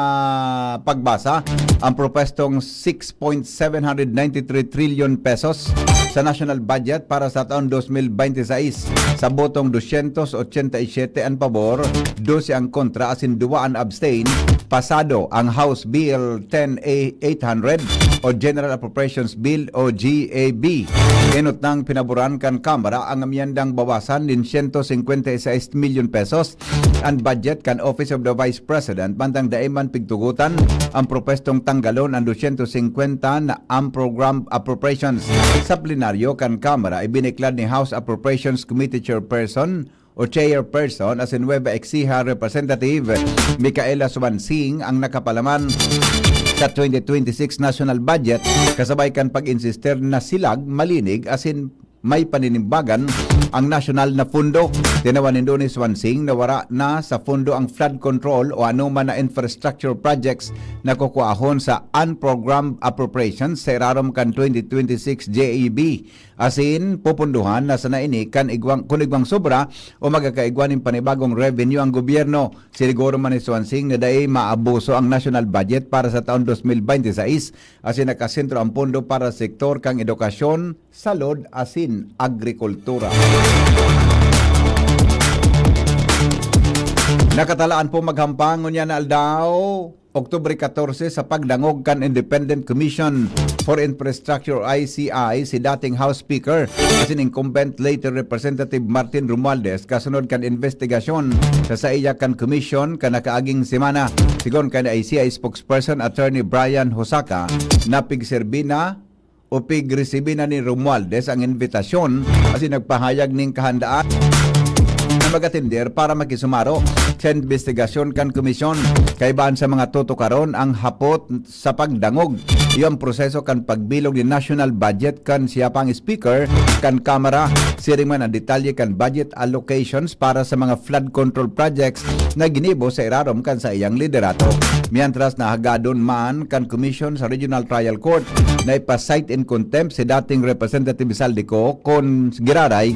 pagbasa ang propwestong six point seven hundred ninety-three trillion pesos sa national budget para sa taon dos mil baynte sais. Sa botong dosyentos otsenta y siyete an pabor, dose ang kontra asin duwa an abstain, pasado ang House Bill ten A eight hundred o General Appropriations Bill o G A B. Enot nang pinaboran kan Kamara ang amyendang bawasan nin siyento singkwenta y sais milyon pesos an budget kan Office of the Vice President, mantang dai man pigtugotan ang propwestong tanggalon an dosyentos singkwenta na unprogrammed appropriations. Sa plenaryo kan Kamara, ibiniklad ni House Appropriations Committee Chairperson o Chairperson asin Nueva Ecija Representative Micaela Suansing ang nakapalaman sa twenty twenty-six national budget, kasabay kan pag-insister na silag malinig asin may paninimbagan ang nasyonal na pondo. Tinawan nindo ni Swansing na wara na sa pondo ang flood control o anoman na infrastructure projects na kukuahon sa unprogrammed appropriations sa irarom kan twenty twenty-six J A B. Asin, pupunduhan na sana ini kan igwang, kun igwang sobra o magkakaigwa nin panibagong revenue ang gobyerno. Siniguro man ni Swansing na dai maabuso ang national budget para sa taon dos mil bente sais, asin nakasentro ang pondo para sa sektor kan edukasyon, salud asin agrikultura. Nakatalaan po maghampang ngunyan na aldaw, Oktubre katorse, sa pagdangog kan Independent Commission for Infrastructure, I C I, si dating House Speaker asin incumbent later Representative Martin Romualdez kasunod kan investigasyon sa saiya kan komisyon kan nakaaging semana. Sigon kan I C I spokesperson Attorney Brian Hosaka, napigserbi na o pigresibi na ni Romualdez ang imbitasyon asin nagpahayag nin kahandaan na mag-atender para makisumaro sa imbestigasyon kan komisyon. Kaibahan sa mga tutukaron, ang hapot sa pagdangog iyo ang proseso kan pagbilog nin national budget kan siya pang speaker kan Kamara. Siring man ang detalye kan budget allocations para sa mga flood control projects na ginibo sa irarom kan saiyang liderato. Mientras, nahagadon man kan komisyon sa Regional Trial Court na ipa-cite in contempt si dating Representative Zaldy Co kon giraray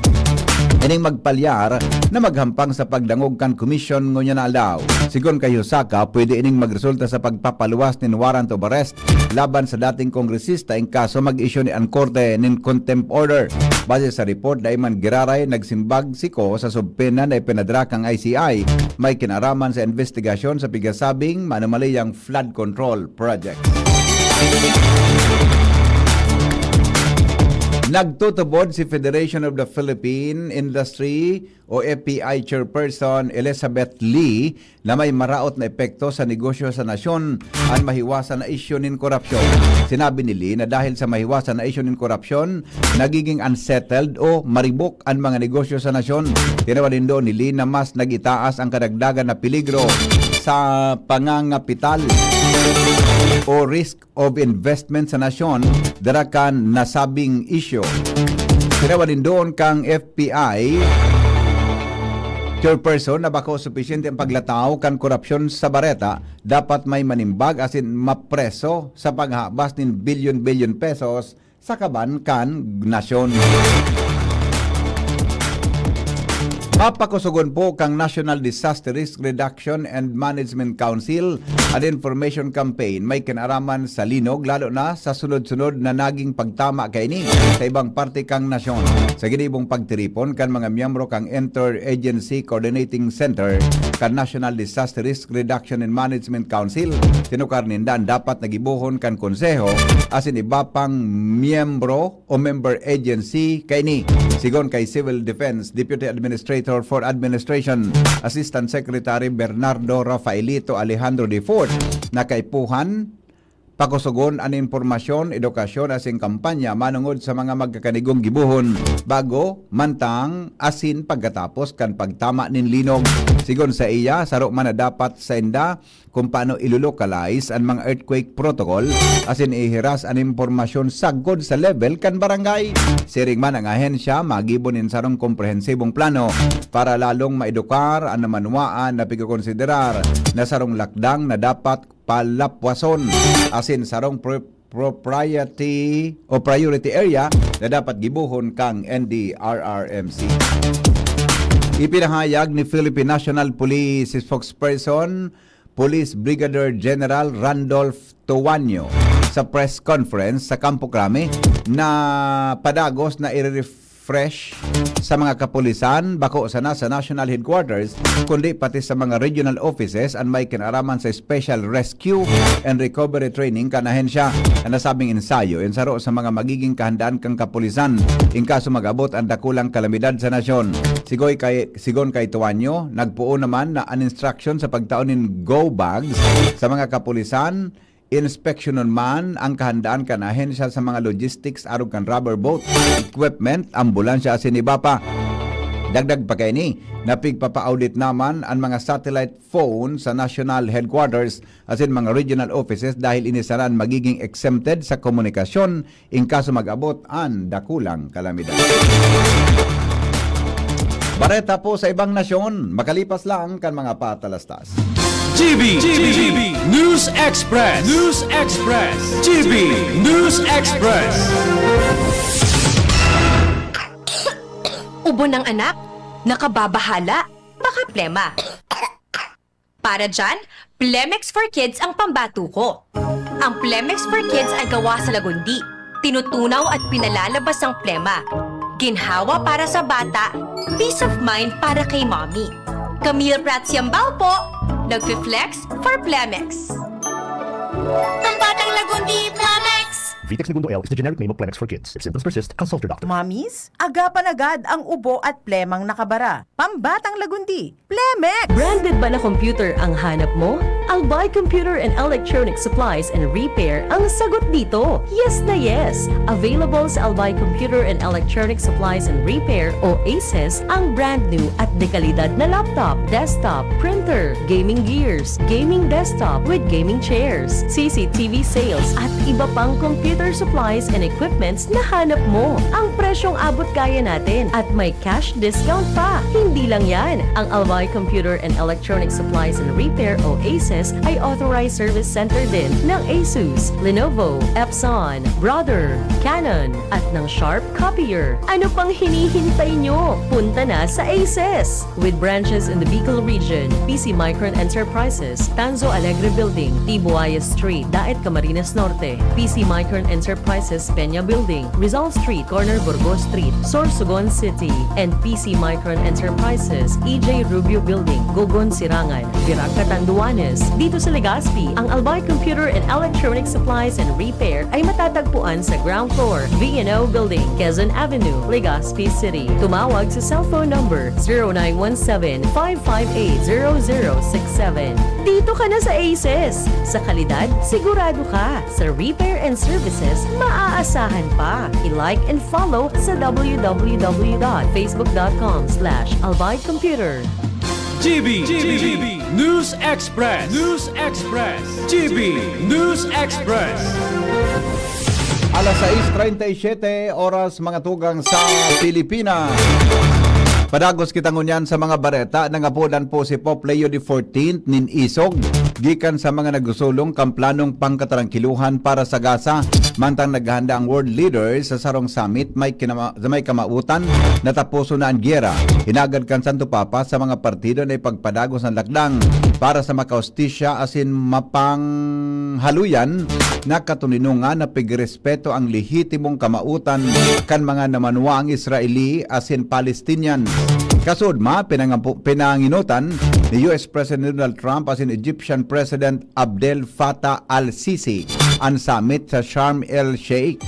ining magpalyar na maghampang sa pagdangog kan komisyon ngunyan na aldaw. Sigon kay Hosaka, pwede ining magresulta sa pagpapaluwas nin warrant of arrest laban sa dating kongresista in kaso mag-issue ni an korte nin contempt order. Base sa report, dai man giraray nagsimbag si Co sa subpoena na ipinadara kan I C I may kinaraman sa investigasyon sa pigasabing manumaliyang flood control project. Nagtutubod si Federation of the Philippine Industry o F P I Chairperson Elizabeth Lee na may maraot na epekto sa negosyo sa nasyon an mahiwasan na isyu nin korapsyon. Sinabi ni Lee na dahil sa mahiwasan na isyu nin korapsyon, nagiging unsettled o maribok an mga negosyo sa nasyon. Tinawan nindo ni Lee na mas nagitaas ang kadagdagan na peligro sa pangangapital o risk of investment sa nasyon dara kan nasabing isyu. Tinawan nindo kan F P I chairperson na bako supisyente ang paglataw kan korapsyon sa bareta, dapat may manimbag asin mapreso sa paghabas nin bilyon-bilyon pesos sa kaban kan nasyon. Papakusogon po kan National Disaster Risk Reduction and Management Council an information campaign may kinaraman sa linog, lalo na sa sunod-sunod na naging pagtama kaini sa ibang parte kan nasyon. Sa ginibong pagtiripon kan mga miyembro kan Interagency Coordinating Center kan National Disaster Risk Reduction and Management Council, tinukar ninda an dapat na gibohon kan Konseho asin iba pang miyembro o member agency kaini. Sigon kay Civil Defense Deputy Administrator for Administration Assistant Secretary Bernardo Rafaelito Alejandro the fourth, na kaipuhan pakusogon an impormasyon, edukasyon asin kampanya manongod sa mga magkakanigong gibohon bago, mantang asin pagkatapos kan pagtama nin linog. Sigon sa iya, saro man na dapat sainda kung paano ilolocalize an mga earthquake protocol asin ihiras an impormasyon sagkod sa level kan barangay. Siring man, ang ahensya magibo nin sarong komprehensibong plano para lalong maedukar an namanwaan na pigkokonsiderar na sarong lakdang na dapat palapwason asin sarong pro- propriety o priority area na dapat gibohon kang N D R R M C. Ipinahayag ni Philippine National Police spokesperson, Police Brigadier General Randolph Toaño sa press conference sa Campo Crame na padagos na i-refresh sa mga kapulisan, bako sana sa National Headquarters, kundi pati sa mga regional offices an may kinaraman sa Special Rescue and Recovery Training kan ahensya. An nasabing ensayo, in saro sa mga magiging kahandaan kan kapulisan in kaso mag-abot an dakulang kalamidad sa nasyon. Sigoy kay, sigon kay Toaño, nagpoon naman na an instruction sa pagtao nin go bags sa mga kapulisan, inspeksyonon man ang kahandaan kan ahensya sa mga logistics arog kan rubber boat, equipment, ambulansya asin iba pa. Dagdag pa kaini, napigpapa-audit naman an mga satellite phone sa national headquarters asin mga regional offices dahil ini sana an magiging exempted sa komunikasyon in kaso mag-abot an dakulang kalamidad. Bareta po sa ibang nasyon, makalipas lang kan mga patalastas. G B, G B, News Express, News Express, G B News Express. Ubo ng anak, nakababahala, baka plema. Para dyan, Plemex for Kids ang pambato ko. Ang Plemex for Kids ay gawa sa lagundi, tinutunaw at pinalalabas ang plema. Ginhawa para sa bata, peace of mind para kay mommy. Camille Prats Yambao po, nagfi-flex for Plemex. Pambatang Lagundi, Plemex! Vitex Negundo L is the generic name of Plemex for kids. If symptoms persist, consult your doctor. Mommies, agapan agad ang ubo at plemang nakabara. Pambatang Lagundi, Plemex! Branded ba na computer ang hanap mo? Albay Computer and Electronic Supplies and Repair ang sagot dito. Yes na yes! Available sa Albay Computer and Electronic Supplies and Repair o ACES ang brand new at dekalidad na laptop, desktop, printer, gaming gears, gaming desktop with gaming chairs, C C T V sales at iba pang computer supplies and equipments na hanap mo. Ang presyong abot kaya natin at may cash discount pa. Hindi lang yan, ang Albay Computer and Electronic Supplies and Repair o ACES ay authorized service center din ng Asus, Lenovo, Epson, Brother, Canon, at ng Sharp Copier. Ano pang hinihintay nyo? Punta na sa ACES! With branches in the Bicol region, P C Micron Enterprises, Tanzo Alegre Building, Tibuaya Street, Daet, Camarines Norte, P C Micron Enterprises, Peña Building, Rizal Street, corner Burgos Street, Sorsogon City, and P C Micron Enterprises, E J Rubio Building, Gogon, Sirangan, Virac, Catanduanes. Dito sa Legazpi, ang Albay Computer and Electronic Supplies and Repair ay matatagpuan sa ground floor, V and O Building, Quezon Avenue, Legazpi City. Tumawag sa cellphone number zero nine one seven, five five eight, zero zero six seven. Dito ka na sa ACES! Sa kalidad, sigurado ka. Sa repair and services, maaasahan pa. I-like and follow sa w w w dot facebook dot com slash albay computer. G B, G B, News Express, News Express, G B News Express. Alas sais treinta y siete oras, mga tugang sa Pilipinas. Padagos kita ngunyan sa mga bareta. Nangapodan po si Pope Leo the fourteenth nin isog gikan sa mga nagsusulong kan planong pangkatarangkiluhan para sa Gaza. Mantang naghahanda ang world leaders sa sarong summit, may kinama-, may kamautan na taposon na an giyera. Hinagad kan Santo Papa sa mga partido na ipagpadagos an lakdang para sa makaustisya asin mapanghaluyan na katoninongan na pigrespeto ang lehitimong kamautan kan mga namanwaang Israeli asin Palestinians. Kasoodma, pinangampu-, pinanginotan ni U S President Donald Trump asin Egyptian President Abdel Fattah al-Sisi an summit sa Sharm el-Sheikh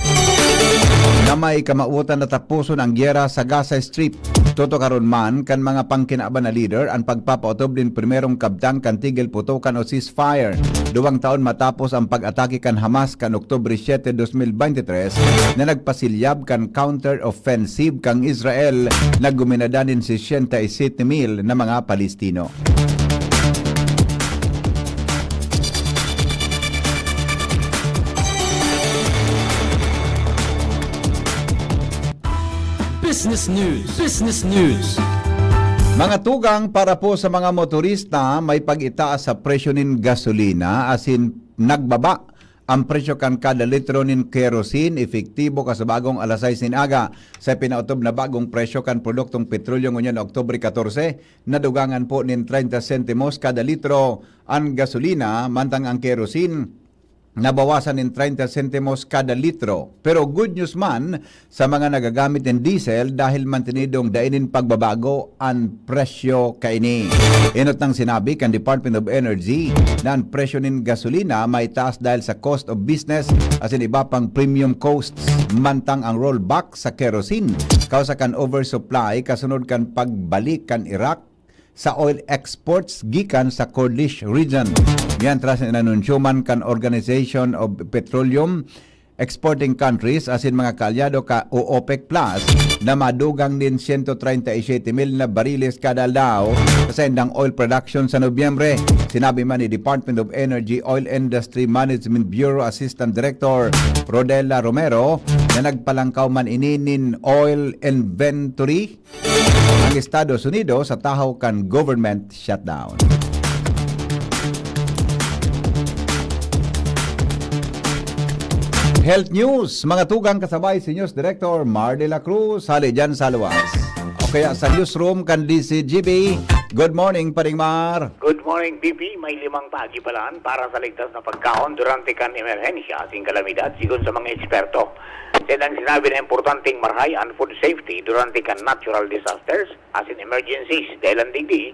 na may kamautan na taposon ang giyera sa Gaza Strip. Tutukaron man kan mga pangkinaban na lider an pagpapaotob nin primerong kabtang kan tigil putokan o ceasefire, duwang taon matapos ang pag-atake kan Hamas kan Oktubre siete, dos mil bente tres, na nagpasilyab kan counter-offensive kan Israel na guminada nin sesenta y siete mil na mga Palestino. Business News. Business News. Mga tugang, para po sa mga motorista, may pag-itaas sa presyo nin gasolina, asin nagbaba ang presyo kan kada litro nin kerosene, epektibo kasubagong alas sais nin aga. Sa pinaotob na bagong presyo kan produktong petrolyo ngunyan, Oktubre katorse, nadugangan po nin treinta sentimos kada litro an gasolina, mantang ang kerosene nabawasan nin treinta sentimos kada litro. Pero good news man sa mga nagagamit nin diesel dahil mantinidong dai nin pagbabago an presyo kaini. Enot nang sinabi kan Department of Energy na an presyo nin gasolina maitaas dahil sa cost of business asin iba pang premium costs, mantang ang rollback sa kerosene kausa kan oversupply kasunod kan pagbalik kan Iraq sa oil exports gikan sa Kurdish region. Mientras, inanunsyo man kan Organization of Petroleum exporting countries asin mga kaalyado kan OPEC Plus na madugang nin siyento treinta y siete mil na bariles kada aldaw sa saindang oil production sa Nobyembre. Sinabi man ni Department of Energy Oil Industry Management Bureau Assistant Director Rodela Romero na nagpalangkaw man ini nin oil inventory ang Estados Unidos sa tahaw kan government shutdown. Health News, mga tugang, kasabay si News Director Mar de la Cruz, hali dyan sa luwas. O kaya sa newsroom kan D C G B. Good morning, Paring Mar. Good morning, B P. May limang paagi palan para sa ligtas na pagkaon durante kan emerhensya asin kalamidad, sigon sa mga eksperto. Sa idang sinabi na importanteng marahay an food safety durante kan natural disasters asin emergencies. Dahil an digdi,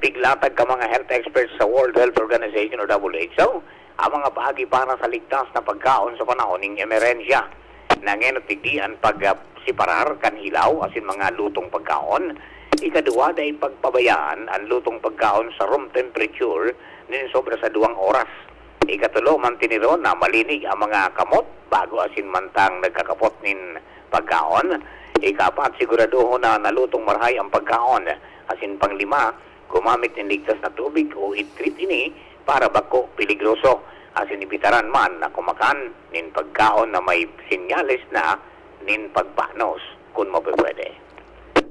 piglatag kan mga health experts sa World Health Organization o W H O ang mga paagi para sa ligtas na pagkaon sa panahon ning emerhensya. Nangeno digdi an pagseparar kan hilaw asin mga lutong pagkaon. Ikaduwa, dai pagpabayaan an lutong pagkaon sa room temperature nin sobra sa duwang oras. Ikatulo, mantiniron na malinig ang mga kamot bago asin mantang nagkakapot nin pagkaon. Ikaapat, siguradohon na nalutong marahay ang pagkaon. Asin panglima, gumamit nin ligtas na tubig o i-treat ini para bako peligroso. Asin ibitaran man na kumakan nin pagkaon na may senyales na nin pagbanos, kun mapupwede.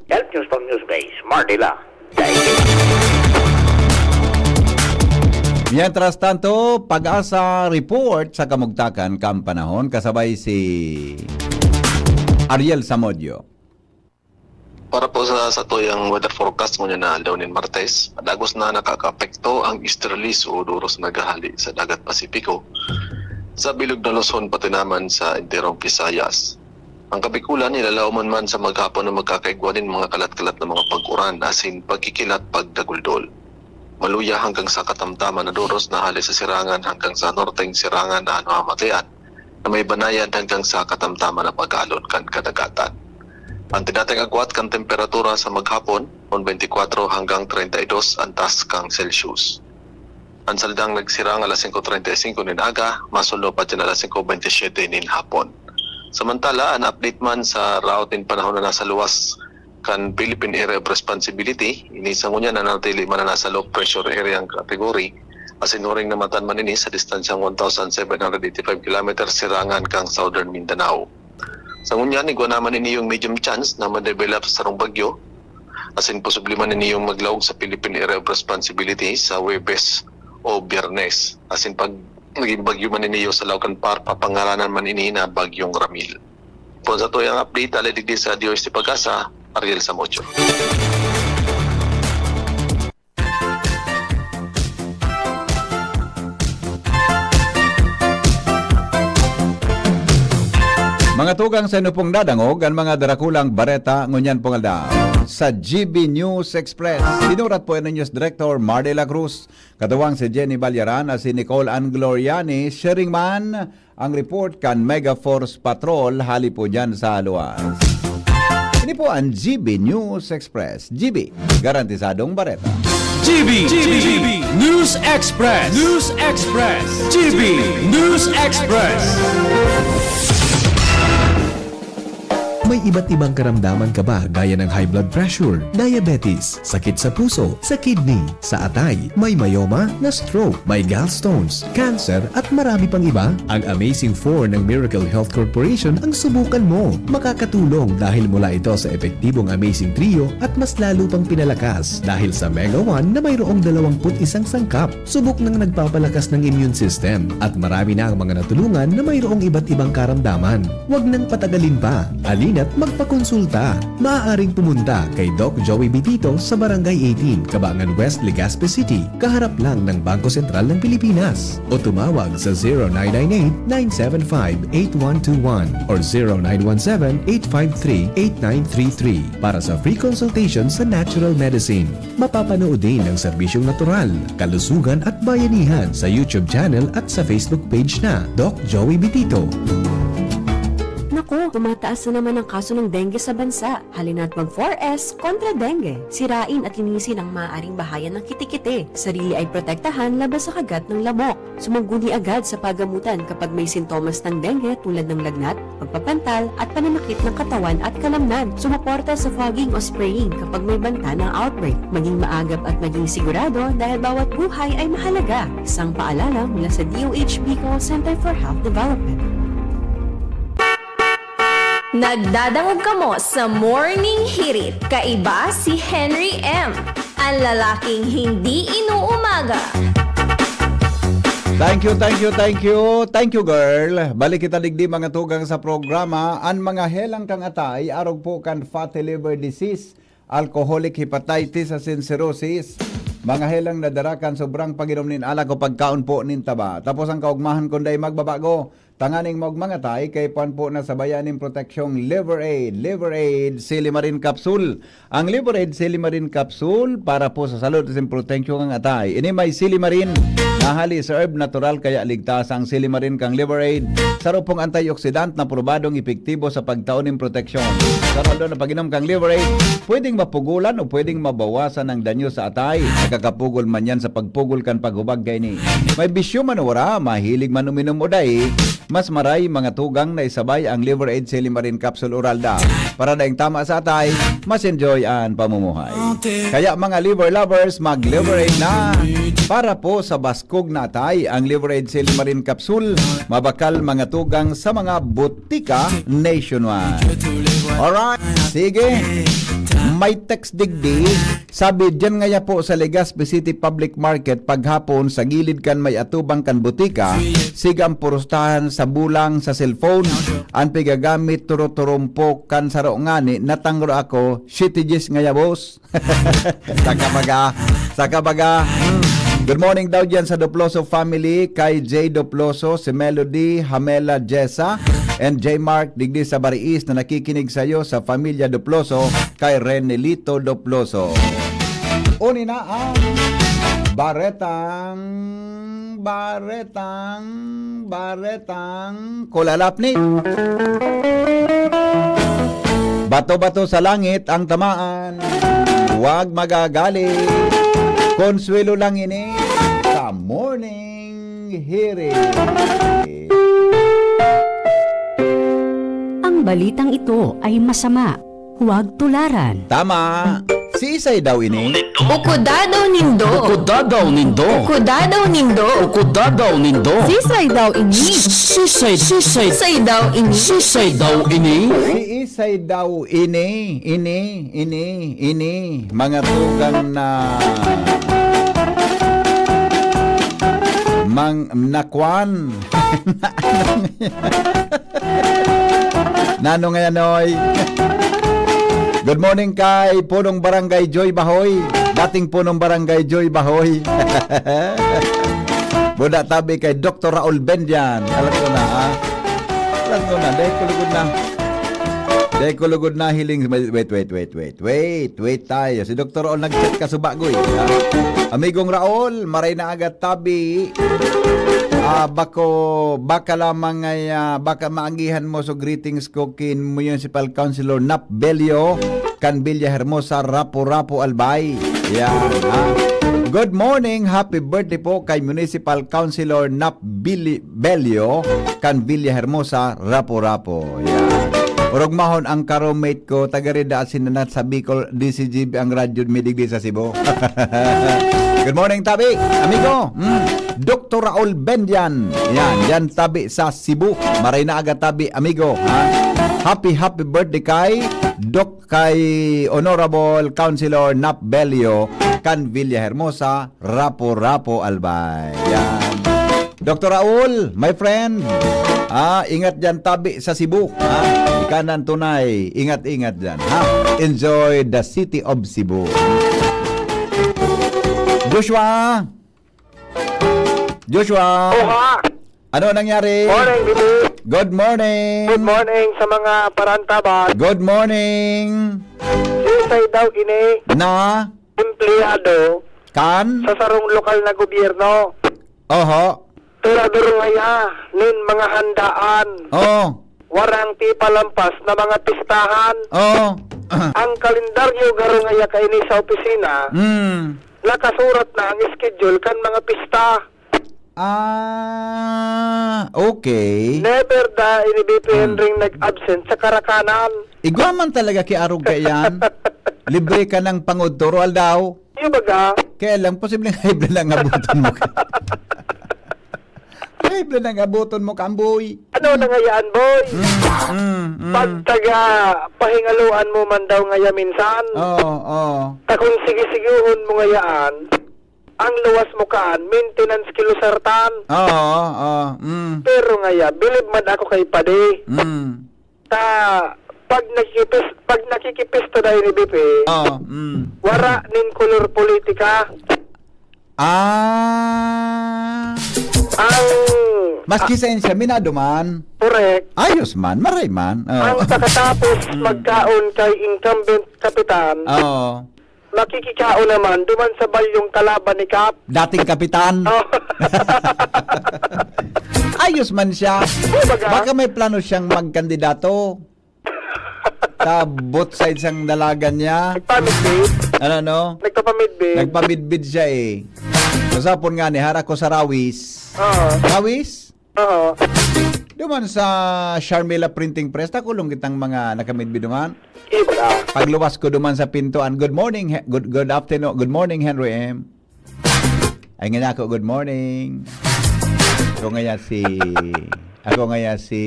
Health News from Newsbase, Mardila. Mientras tanto, Pag-asa report sa kamugtakan kan panahon, kasabay si Ariel Samodio. Para po sa satuyang weather forecast ngunyan na aldaw nin Martes, dagos na nakakaapekto ang easterlies o doros na naghahali sa Dagat Pasipiko, sa bilog na Luzon, pati naman sa enterong Visayas. Ang Kabikulan, ilalaoman man sa maghapon na magkakaigwa nin mga kalat-kalat na mga pag-uran asin pagkikilat pagdaguldol. Maluya hanggang sa katamtaman na doros na hali sa Sirangan hanggang sa Norteng Sirangan na ano, Matian, na may banayad hanggang sa katamtaman na pag-aalon kan kadagatan. An tidatayng agwat kan temperatura sa maghapon, on twenty-four hanggang treinta y dos an taas kan Celsius. An saldang nagsirang alas singko treinta y singko nin aga, masulno pa diyan alas singko bentisiete nin hapon. Samantala, an update man sa route nin panahon na nasa luwas kan Philippine Area of Responsibility, ini sa ngunyan nanatili man na nasa low pressure area ang category, asin huring namatan man ini sa distansyang one thousand seven hundred eighty-five kilometers sirangan kan Southern Mindanao. Sa ngunyan, igwa naman ini yung medium chance na ma-develop sa sarong bagyo, asin posible man ini yung maglaog sa Philippine Area of Responsibility sa Huwebes o Biyernes. Asin pag naging bagyo man ini sa laog kan PAR, papangaranan man ini na Bagyong Ramil. Kung sa tuyang update, hali digdi sa D O S T Pag-asa, Ariel Samocho. Mga tugang, sa inyo pong dadangog an mga darakulang bareta ngunyan pong aldaw sa G B News Express. Sinurat po ni News Director Mar de la Cruz, katuwang si Jenny Balyaran at si Nicole Angloriani. Sharing man ang report kan Mega Force Patrol hali po dyan sa luwas. Ini po ang G B News Express. G B, garantisadong bareta. G B, G B, News Express, News Express, G B News Express. May iba't ibang karamdaman ka ba, gaya ng high blood pressure, diabetes, sakit sa puso, sa kidney, sa atay, may myoma, na-stroke, may gallstones, cancer, at marami pang iba? Ang Amazing Four ng Miracle Health Corporation ang subukan mo. Makakatulong dahil mula ito sa epektibong Amazing Trio at mas lalo pang pinalakas dahil sa Mega One na mayroong dalawampu't isang sangkap. Subok nang nagpapalakas ng immune system at marami na ang mga natulungan na mayroong iba't ibang karamdaman. Huwag nang patagalin pa. Halina't magpakonsulta. Maaaring pumunta kay Doc Joey Bitito sa Barangay eighteen, Cabangan West, Legazpi City, kaharap lang ng Bangko Sentral ng Pilipinas. O tumawag sa zero nine nine eight, nine seven five, eight one two one or zero nine one seven, eight five three, eight nine three three para sa free consultation sa natural medicine. Mapapanood din ang serbisyong natural, kalusugan at bayanihan sa YouTube channel at sa Facebook page na Doc Joey Bitito. Naku, Tumataas na naman ang kaso ng dengue sa bansa. Halina't mag four S kontra dengue. Sirain at linisin ang maaaring bahayan ng kitikite. Sarili ay protektahan laban sa kagat ng lamok. Sumangguni agad sa pagamutan kapag may sintomas ng dengue tulad ng lagnat, pagpapantal, at pananakit ng katawan at kalamnan. Sumuporta sa fogging o spraying kapag may banta ng outbreak. Maging maagap at maging sigurado dahil bawat buhay ay mahalaga. Isang paalala mula sa D O H B Call Center for Health Development. Nagdadangog kamo sa Morning Hirit. Kaiba si Henry M, ang lalaking hindi inuumaga. Thank you, thank you, thank you. Thank you, girl. Balik kita digdi, mga tugang, sa programa. An mga helang kan atay, arog po kan fatty liver disease, alcoholic hepatitis asin cirrhosis, mga helang nadara kan sobrang pag-inom nin alak o pagkaon po nin taba. Tapos ang kaugmahan kun dai magbabago, tanganing maugmang atay, kaipuhan po na sabayan nin proteksyong Liver Aid. Liver Aid Silimarin Capsule. Ang Liver Aid Silimarin Capsule para po sa salud asin proteksyon kan atay. Ini may silimarin na hali sa herb natural kaya ligtas ang silimarin kan Liver Aid. Saro pong antioxidant na probadong epektibo sa pagtao nin proteksyon. Sa ralo na pag-inom kan Liver Aid, pwedeng mapugulan o pwedeng mabawasan ang danyo sa atay. Nakakapugol man yan sa pagpugol kan paghubag kaini. May bisyo man o wara, mahilig man uminom o dai, mas maray mga tugang na isabay ang Liver Aid Silimarin Capsule Oral Da. Para daing tama sa atay, mas enjoy an pamumuhay. Kaya mga liver lovers, mag-Liver Aid na para po sa baskog na atay. Ang Liver Aid Silimarin Capsule, mabakal mga tugang sa mga botika nationwide. Alright, sige. May text digdi. Sabi, diyan ngaya po sa Legazpi City Public Market, paghapon, sa gilid kan may atubang kan butika, siga ang purustahan sa bulang sa cellphone, ang pigagamit turo-turumpok kan saro ngani, natangro ako, shitijis ngaya, boss. Saka baga, saka baga. Hmm. Good morning daw dyan sa Doploso family, kay Jay Doploso, si Melody, Hamela Jessa, and J Mark, digdi sa Bariis na nakikinig sa'yo sa Familia Doploso, kay Renelito Doploso. Uni na ang baretang, baretang, baretang kulalap ni. Bato-bato sa langit ang tamaan. Huwag magagalit. Konsuelo lang ini sa morning hearing. Ang balitang ito ay masama. Huwag tularan. Tama. Siisay daw ini? Ukuda daw nindo. Ukuda daw nindo. Ukuda daw nindo. Ukuda daw nindo. Sisay daw ini? Sisay, sisay. Sisay daw ini? Sisay daw ini? Siisay daw ini? Ini, ini, ini. Mga tugang na mang nakwan. Nano ngayon, oy? Good morning kay Punong Barangay Joy Bahoy. Dating Punong Barangay Joy Bahoy. Buda tabi kay Doktor Raul Bendian. Alam ko na, ha? Alam ko na. Dahil kulugod na. Dahil kulugod na hiling. Wait, wait, wait, wait, wait. Wait, wait tayo. Si Doktor Raul nag-chat ka subagoy, ha? Amigong Raul, maray na aga tabi. Ah, bako, baka lamang ay, ah, baka maagihan mo so greetings ko kin Municipal Councilor Nap Belio kan Villa Hermosa, Rapu-Rapu, Albay. Yan, ha? Good morning, happy birthday po kay Municipal Councilor Nap Bili-, Belio kan Villa Hermosa, Rapu-Rapu. Yan. Orog mahon ang karomate ko, taga Rida Sinanat sa Bicol, D C G B ang radyo mi digdi sa Cebu. Good morning, tabi, amigo. Mm. Doktor Raul Bendian. Yan, yan tabi sa Cebu. Maray na aga tabi, amigo. Ha? Happy, happy birthday kay Doc, kay Honorable Councilor Nap Belio kan Villahermosa, Rapu-Rapu, Albay. Yan. Doktor Raul, my friend, ah, ingat dyan tabi sa Cebu. Ha? Ika na ang tunay, ingat-ingat dyan. Ha? Enjoy the city of Cebu. Joshua! Joshua! Oha! Ano nangyari? Morning, Bibi. Good morning! Good morning sa mga parantabas. Good morning! Sisay daw ini Na? Empleyado Kan? Sa sarong lokal na gobyerno. Oho. Tirador ngaya nin mga handaan. Oo. warang tipalampas na mga pistahan. Oo. Ang kalendaryo garo ngaya kaini sa opisina, Mm. nakasurat na ang schedule kan mga pista. Ah, okay. Never da ini B P Hmm. Henry nag-absent sa karakanan. Igwa man talaga ki arog kaiyan. Libre ka ng pangudto, Roald daw. Yung baga, Kaya lang, posibleng high blood ang abutan mo ka. High blood ang abutan mo, Kamboy. ano na ngayaan, boy? Mm, mm, mm. Pag taga pahingaluan mo man daw ngaya minsan, Oo, oo. ta kung sige-sigihon mo ngayaan, ang luwas mo kaan, maintenance kilusartan. Oo, oo. Mm. Pero ngaya, bilib man ako kay Padi. Mm. Ta pag nakikipis pag nakikipisto dahil ni B P, Oo, mm. wara nin kolor politika. Ah. Ang Maski sa ensya, minado man. Correct. Ayos man, maray man. Oo. Ang pagkatapos Mm. magkaon kay incumbent kapitan, Oo. makikikaon naman duman sa balyong kalaban ni Kap. Dating kapitan. Oh. Ayos man siya. Kumbaga, Baka may plano siyang magkandidato. Sa both sides ang dalagan niya. Nagpamidbid. Ano, no? Nagpapamidbid. Nagpabidbid siya eh. Masapon nga ni, hara ko sa Rawis. Oo. Rawis? Oo. Duman sa Sharmila Printing Press, takulong kitang mga nakamidbid duman. Iba. Pagluwas ko duman sa pintuan, "Good morning, he- good, good afternoon, good morning, Henry M." Ay nga ako, "Good morning." Ako ngaya si, ako ngaya si,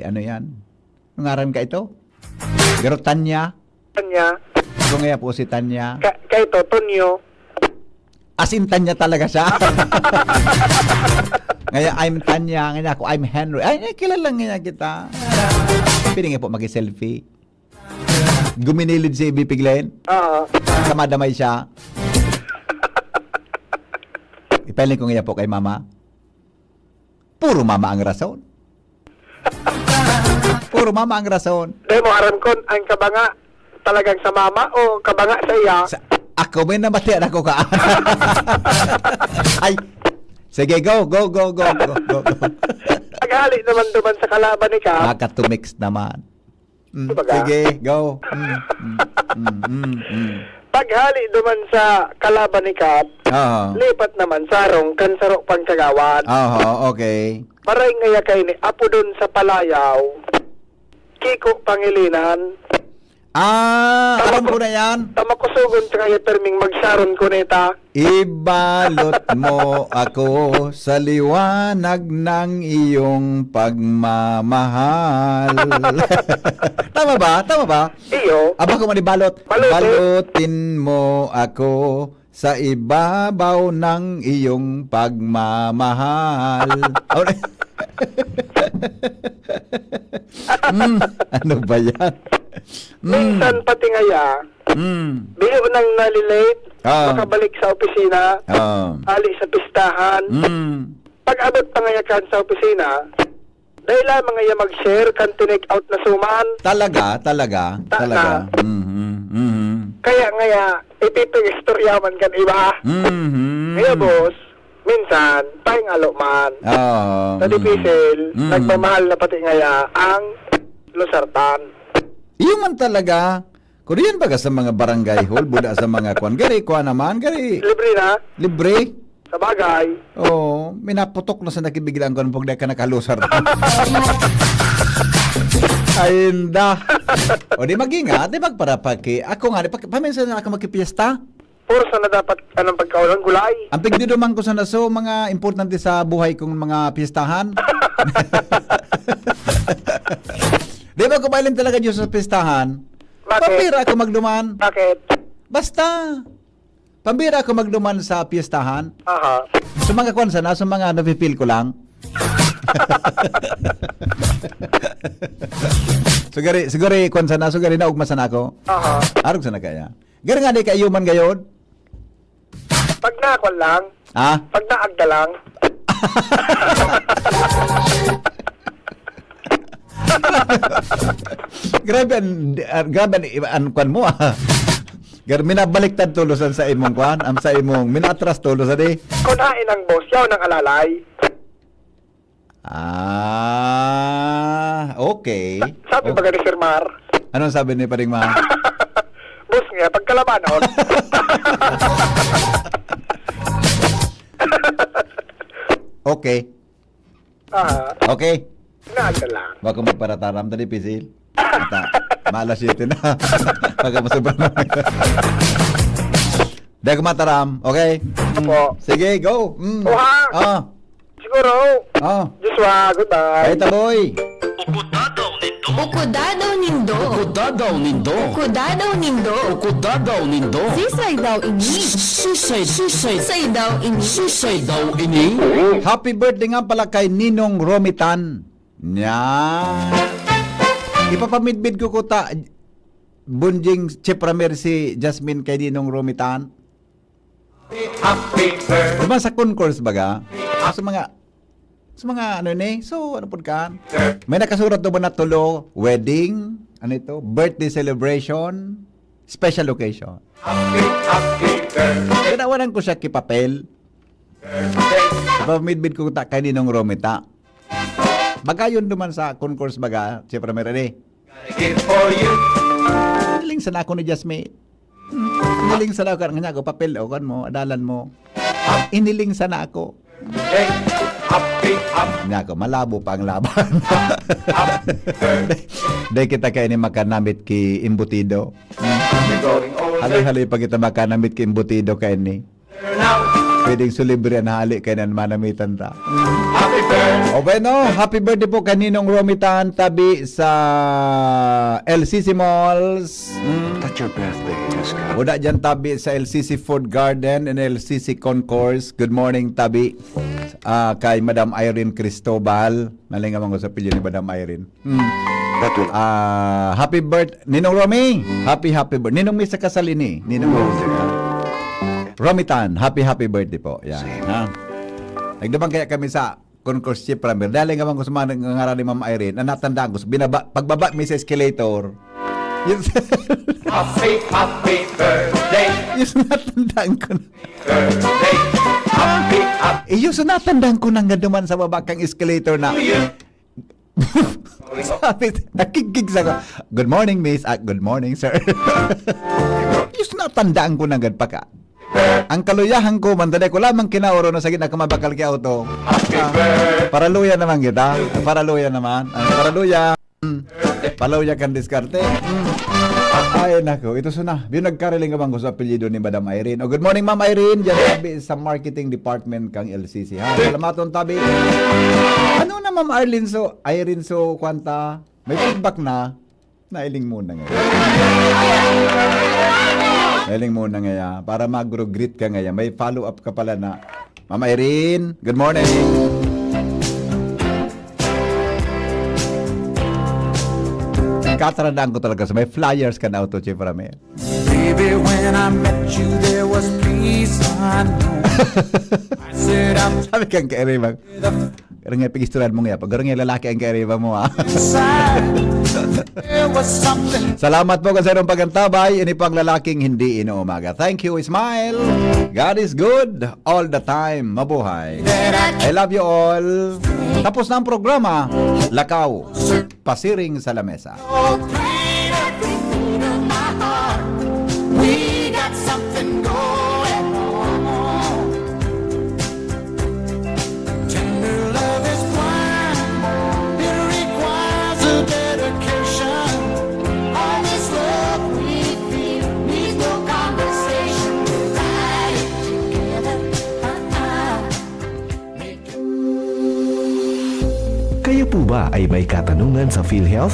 ano yan? Anong ngaran ka ito? Pero Tanya? Tanya. Ako ngaya po si Tanya. Ka, kay to, Tonyo. As in, Tanya talaga siya. Ngaya, "I'm Tanya." Ngaya ako, "I'm Henry." Ay, ay, kilala ngaya kita. Pwede nga po mag-selfie. Guminilid si B P Glenn. Oo. Kamadamay siya. Ipahiling ko ngaya po kay mama. Puro mama ang rason. Puro mama ang rason. Dahil mo aram kon ang kabanga talagang sa mama o kabanga sa iya. Sa, ako may namatian ako ka. Ay. Sige, go, go, go, go, go, go, go. Paghali naman duman sa kalaban ni Kap, Makatumix naman. Mm, Kumbaga. Sige, go. Mm, mm, mm, mm, mm. Paghali duman sa kalaban ni Kap, Oo. lipat naman sa harong kan saro pang kagawad. Oo, okay. Maray ngaya kay ni Apo Don sa Palayaw, Kiko Pangilinan. Ah, Tama alam po. Ko na yan. Tamakusugon ka ngaya perming magsaron ko neta. Ibalot mo ako sa liwanag ng iyong pagmamahal. Tama ba? Tama ba? Iyo. Aba ko manibalot. Balutin. Balutin mo ako sa ibabaw ng iyong pagmamahal. Mm, ano ba yan? Mm, Minsan pati ngaya, mm, biyo nang nalilate, Ah. makabalik sa opisina, ah, ali sa pistahan. mm. Pag-abot pa ngaya kan sa opisina, dahil lamang ngaya mag-share kan tinake out na suman. Talaga, talaga, Ta- talaga. ta- Mhm, mhm. Kaya ngaya, ipipig-istorya man kan iba. Mhm. Kaya boss, minsan, paingalo man. Oo. Sa dipisil, Mm. nagmamahal na pati ngaya ang lusartan. Iyo man talaga. Kung diyan baga sa mga barangay hall, buda sa mga kwan. Gari, kwan naman, gari. Libre na. Libre. Sa bagay. Oo, minaputok na sa nakibiglaan ko ng pagda ka nakalusar. Ay, inda. O di mag-ingat, di magparapaki. Ako nga, di, pag, paminsan na ako magkipiesta. Puro sana dapat anong pagkaon ng gulay. Ang pigdiduman ko sana so, mga importante sa buhay kong mga pistahan. Di ba ko mahiling talaga Diyos sa pistahan? Bakit? Pambira ako magduman. Bakit? Basta, pambira ako magduman sa pistahan. Aha. Sa mga kwan sana, sa mga nafe-feel ko lang. Sugari, sugari, kwan sana, sugari na ugma sana ako. Aha. Arog sana kaya. Gari nga di kaiyo man gayod. Pag nakwan lang, Ha? pag naagda lang. Grabe an, ah, grabe an, an kwan mo, ah. Gar minabaliktad tulos an sa imong kwan, ang sa imong minatras tulos, adi. Kung hain ang boss, yaw nang alalay. Ah, Okay. Sabi baga ni Sir Mar. Anong sabi ni Paring Mar? Boss niya, pagkalabanon. Okay. Ah. Okay. Nada lang. Wa ko magparataram, dali, pisil. Ata, maalas siyete na. Pagka masobra na. Di ako mataram, okay? Opo. Sige, go. Mm. Oha. Ah. Siguro. Ah. Joshua, goodbye. Ay, taboy. Ukudadaw nindo. Ukudadaw nindo. Ukudadaw nindo. Ukudadaw nindo. Ukudadaw nindo. Sisay daw ini? Sisay, sisay. Sisay daw ini? Sisay daw ini? Happy birthday nga pala kay Ninong Romitan. Nya. Ipapamidbid ko kuta, Bunjing Chef Ramirez, si Jasmine kay Ninong Romitan. Happy birthday. Diba sa concourse baga? Sa mga, sa mga ano ni? So, ano pod kan? May nakasurat to ba na tulo? Wedding? Ano ito? Birthday celebration? Special occasion. Happy, happy birthday. Ganawanan ko siya ki papel. Birthday. Ipamidbid ko ta kay Ninong Romita. Bagayon duman sa concourse baga, Chef Ramirez. Gotta give for you. Hiniling sana ako ni Jasmine. Hiniling sana ako, nga ako, papel, o, kan mo, adalan mo. Hiniling sana ako. Hey, happy, happy. Nga ako, malabo pa ang laban. Dahil kita kayo ni makanamit ki imbutido. Haloy-haloy pa kita makanamit ki imbutido kayo ni. Pwedeng sulibre ang hali kay nan manamitan ta. Happy birthday. O bueno, happy birthday po kay Ninong Romitan, tabi sa L C C Malls. Mm. That your birthday, Jessica? Uda dyan, tabi sa L C C Food Garden and L C C Concourse. Good morning, tabi. Ah, kay Madam Irene Cristobal. Nalingawan ko sa apelyido ni Madam Irene. Hmm. That will Ah, happy birth-, Ninong Romy, happy, happy birth-, Ninong Miss sa kasal ini, Ninong Romy. Romy Tan, happy, happy birthday po. Yan, ha? Nagdamang kaya kami sa concourse, Chef Ramir. Dahil nga man gusto mga ngaran ni Ma'am Irene, ang natandaan ko, binaba, pagbaba mi sa escalator. Yun. Happy, happy birthday. Yun, natandaan ko na. Birthday. Happy, happy. Eh, yun, so natandaan ko na nga duman sa baba kang escalator na. Sabi, nakigig sa ko, "Good morning, miss." Ah, "Good morning, sir." Diyos, natandaan ko na gad pa ka. Ang kaluyahan ko, mandaday ko lamang kinaoro na sagit na kumabakal ki auto. Ah, paraluya naman kita. Paraluya naman. Ah, paraluya. Mm. Palaw ya kan diskarte. Mm. Ay, nako. Ito suna. Yung nagkariling abang ko sa apelyido ni Madam Irene. Oh, good morning, Ma'am Irene. Diyan tabi sa marketing department kang L C C, ha? Salamaton tabi. Ano na, Ma'am Arlene? So, Irene, so, kwanta. May feedback na. Nailing muna ngayon. Nailing muna ngayon. Para mag-greet ka ngayon. May follow-up ka pala na. Ma'am Irene, good morning. Ang kataradaan ko talaga sa may flyers ka na auto, Chief Ramel. Baby, when I met you, there was peace unknown. I said, "I'm Sabi kang kairiba. Garang nga pag-istoryahan mo nga, pag garang nga lalaki ang kairiba mo, ah. Inside, there was something." Salamat po kan sairong pag-antabay. Ini pang lalaking hindi inuumaga. Thank you, smile. God is good all the time. Mabuhay. I love you all. Tapos na ang programa. Lakaw. Pasiring sa lamesa. Oh, play that beat of my heart. We got something going on. Tender love is blind. It requires a dedication. All this love we feel needs no conversation. We're riding together. Uh-uh. Kayo po ba ay may katanungan sa PhilHealth?